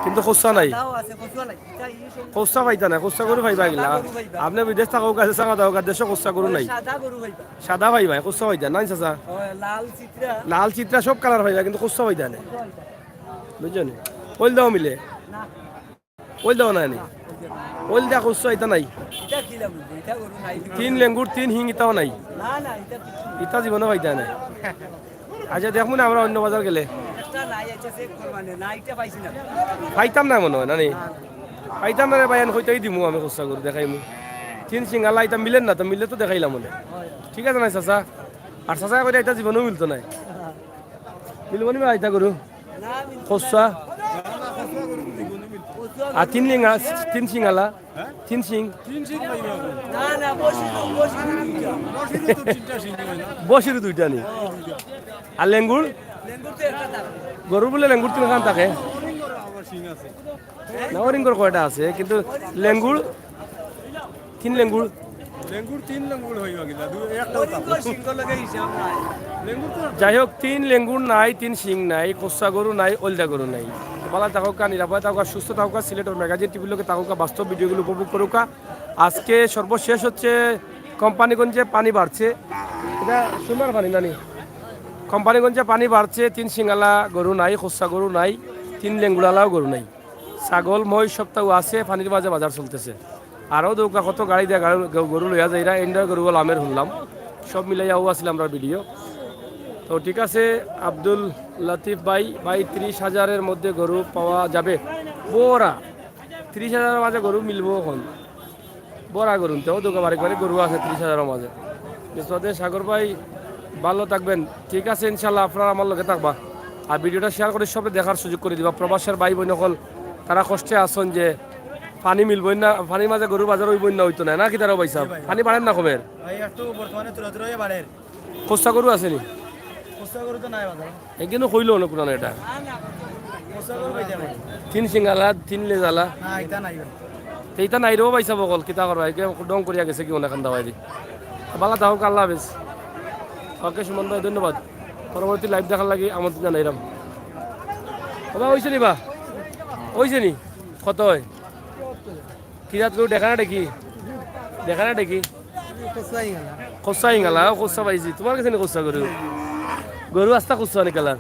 কিন্তু খোসা নাই। সাদাও আছে, খোসা নাই। এটা ই সব খোসা পাইতা না, খোসা গরু পাইবা গিলা। সাদা গরু পাইবা। আপনি বিদেশ থাকো কাছে সাদা থাকো, দেশে খোসা গরু নাই। সাদা গরু পাইবা। সাদা পাইবা, খোসা পাইতা না, চাচা? হয়, লাল চিত্রা। লাল চিত্রা সব কালার পাইবা, কিন্তু খোসা পাইতা না। বুঝছো নি? ওইল দাও মিলে। না। ওইল দাও না নি। ওইল দা খোসা ইতা নাই। এটা কি লাভ? এটা গরু নাই। তিন লেঙ্গুর, তিন হিং ইতাও নাই। না, না, এটা কিচ্ছু না। ইতা জীবনে পাইতা নাই। আচ্ছা, দেখমু না আমরা অন্য বাজার গেলে। একটা নাই, আচ্ছা, চেক করবা নে। না, এটা পাইছি না। পাইতাম না মনে হয়, না নি? পাইতাম না রে ভাই, আমি কইতেই দিমু, আমি খোসা গরু দেখাইমু। তিন সিঙ্গালা ইতা মিলের না, তো মিললে তো দেখাইলাম মনে। ঠিক আছে না চাচা? আর চাচা কইতে এটা জীবনেও মিলতো নাই। মিলবো নি ভাই ইতা গরু? খোসা? আর তিন লিঙ্গা, তিন সিঙ্গালা? তিন সিং? না, না, বসির, বসির দুইটা। বসির দুইটা নি? আর লেঙ্গুর? লেঙ্গুর তো একটা থাকে। গরুর বলে লেঙ্গুর তিনখান থাকে? না, ওরিঙ্গর কয়টা আছে, কিন্তু লেঙ্গুর তিন লেঙ্গুর। লেঙ্গুর তিন লেঙ্গুর হইবা কিনা? দুই, একটাও তো। সিংহ লগে হিসাব নাই। লেঙ্গুর তো যাই হোক, তিন লেঙ্গুর নাই, তিন শিং নাই, খোসা গরু নাই, ওইলদা গরু নাই। ভালা থাকউক্কা, নিরাপদে থাকউক্কা, সুস্থ থাকউক্কা, সিলেটর ম্যাগাজিন টিভির লগে থাকউক্কা, বাস্তব ভিডিওগুলো উপভোগ করউক্কা। আজকে সর্বশেষ হচ্ছে কোম্পানিগঞ্জে পানি বাড়ছে, এটা সুরমার পানি নানি? কোম্পানিগঞ্জে পানি বাড়ছে, তিন সিঙ্গালা গরু নাই, খোসা গরু নাই, তিন লেঙ্গুরালাও গরু নাই। ছাগল, মহিষ সবতাও আছে, পানির মাঝে বাজার চলতেছে। আরও দৌকা কত গাড়ি দিয়া গাড়ি, গ-, গরু লইয়া যাইরা, এন্ডা গরু লামের শুনলাম। সব মিলাইয়া ও আছিল আমরা ভিডিও। তো ঠিক আছে, আব্দুল লতিফ ভাই, ভাই, ত্রিশ হাজারের মধ্যে গরু পাওয়া যাবে? বড়া, ত্রিশ হাজারের মাঝে গরু মিলবো এখন? বড়া গরু নিতে, ও দৌকা বারেক বারেক গরু আছে ত্রিশ হাজারের মাঝে। বিশ্বনাথ সাগর ভাই, ভালো থাকবেন। ঠিক আছে, ইনশাল্লাহ আপনারা আমার লগে থাকবা। আর ভিডিওটা শেয়ার করি সবরে দেখার সুযোগ করি দিবা। প্রবাসের ভাই বইন অকল, তারা কষ্টে আছইন যে পানি মিলবো না, পানির মাঝে গরুর বাজার অইবো না, অইতো না, না কিতা রে ভাই সাব? জি ভাই। পানি বাড়ের না কমের? ভাই, একটু বর্তমানে তুরা তুরা বাড়ের। খোসা গরু আছে নি? খোসা গরু তো নাই বাজার। এখানে কইলো না কোরআন এটা। খোসা গরু পাইতে ভাই। তিন সিঙ্গালা, তিন লেজালা। না, এটা নাই ভাই। তো এটা নাই রে ভাই সাব অকল, কিতা করবা? একে ডং করিয়া গেছে কি অনেক খান্দা ভাই দি। ভালা থাকউক্কা, আল্লাহ হাফেজ। ওকে সুমন ভাই, ধন্যবাদ। পরবর্তী লাইভ দেখার লাগি আমন্ত্রণ জানাইলাম। বাবা, অইছে নি বা? অইছে নি? কত হয়? কি জাত গরু, দেখা না দেখি? দেখা না দেখি? খোসা ইঙ্গালা, ও খোসা পাইছি। তোমার গেছে নি খোসা গরু? গরু আস্তা খোসা নি কালার?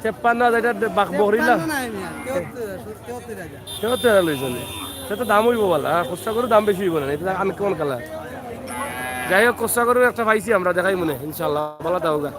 তেপ্পান্ন হাজার, এটা বাক-, বকরিলা? তেপ্পান্ন নাই মিয়া, তেহত্তর, তেহত্তর হাজার। তেহত্তর হাজার লইছে নি? সে তো দাম অইবো ভালা, হ্যাঁ, খোসা গরুর দাম বেশি অইবো না, এটা আনকমন কালার। যাই হোক, খোসা গরু একটা পাইছি আমরা, দেখাই মনে, ইনশাল্লাহ, ভালা থাকউক্কা।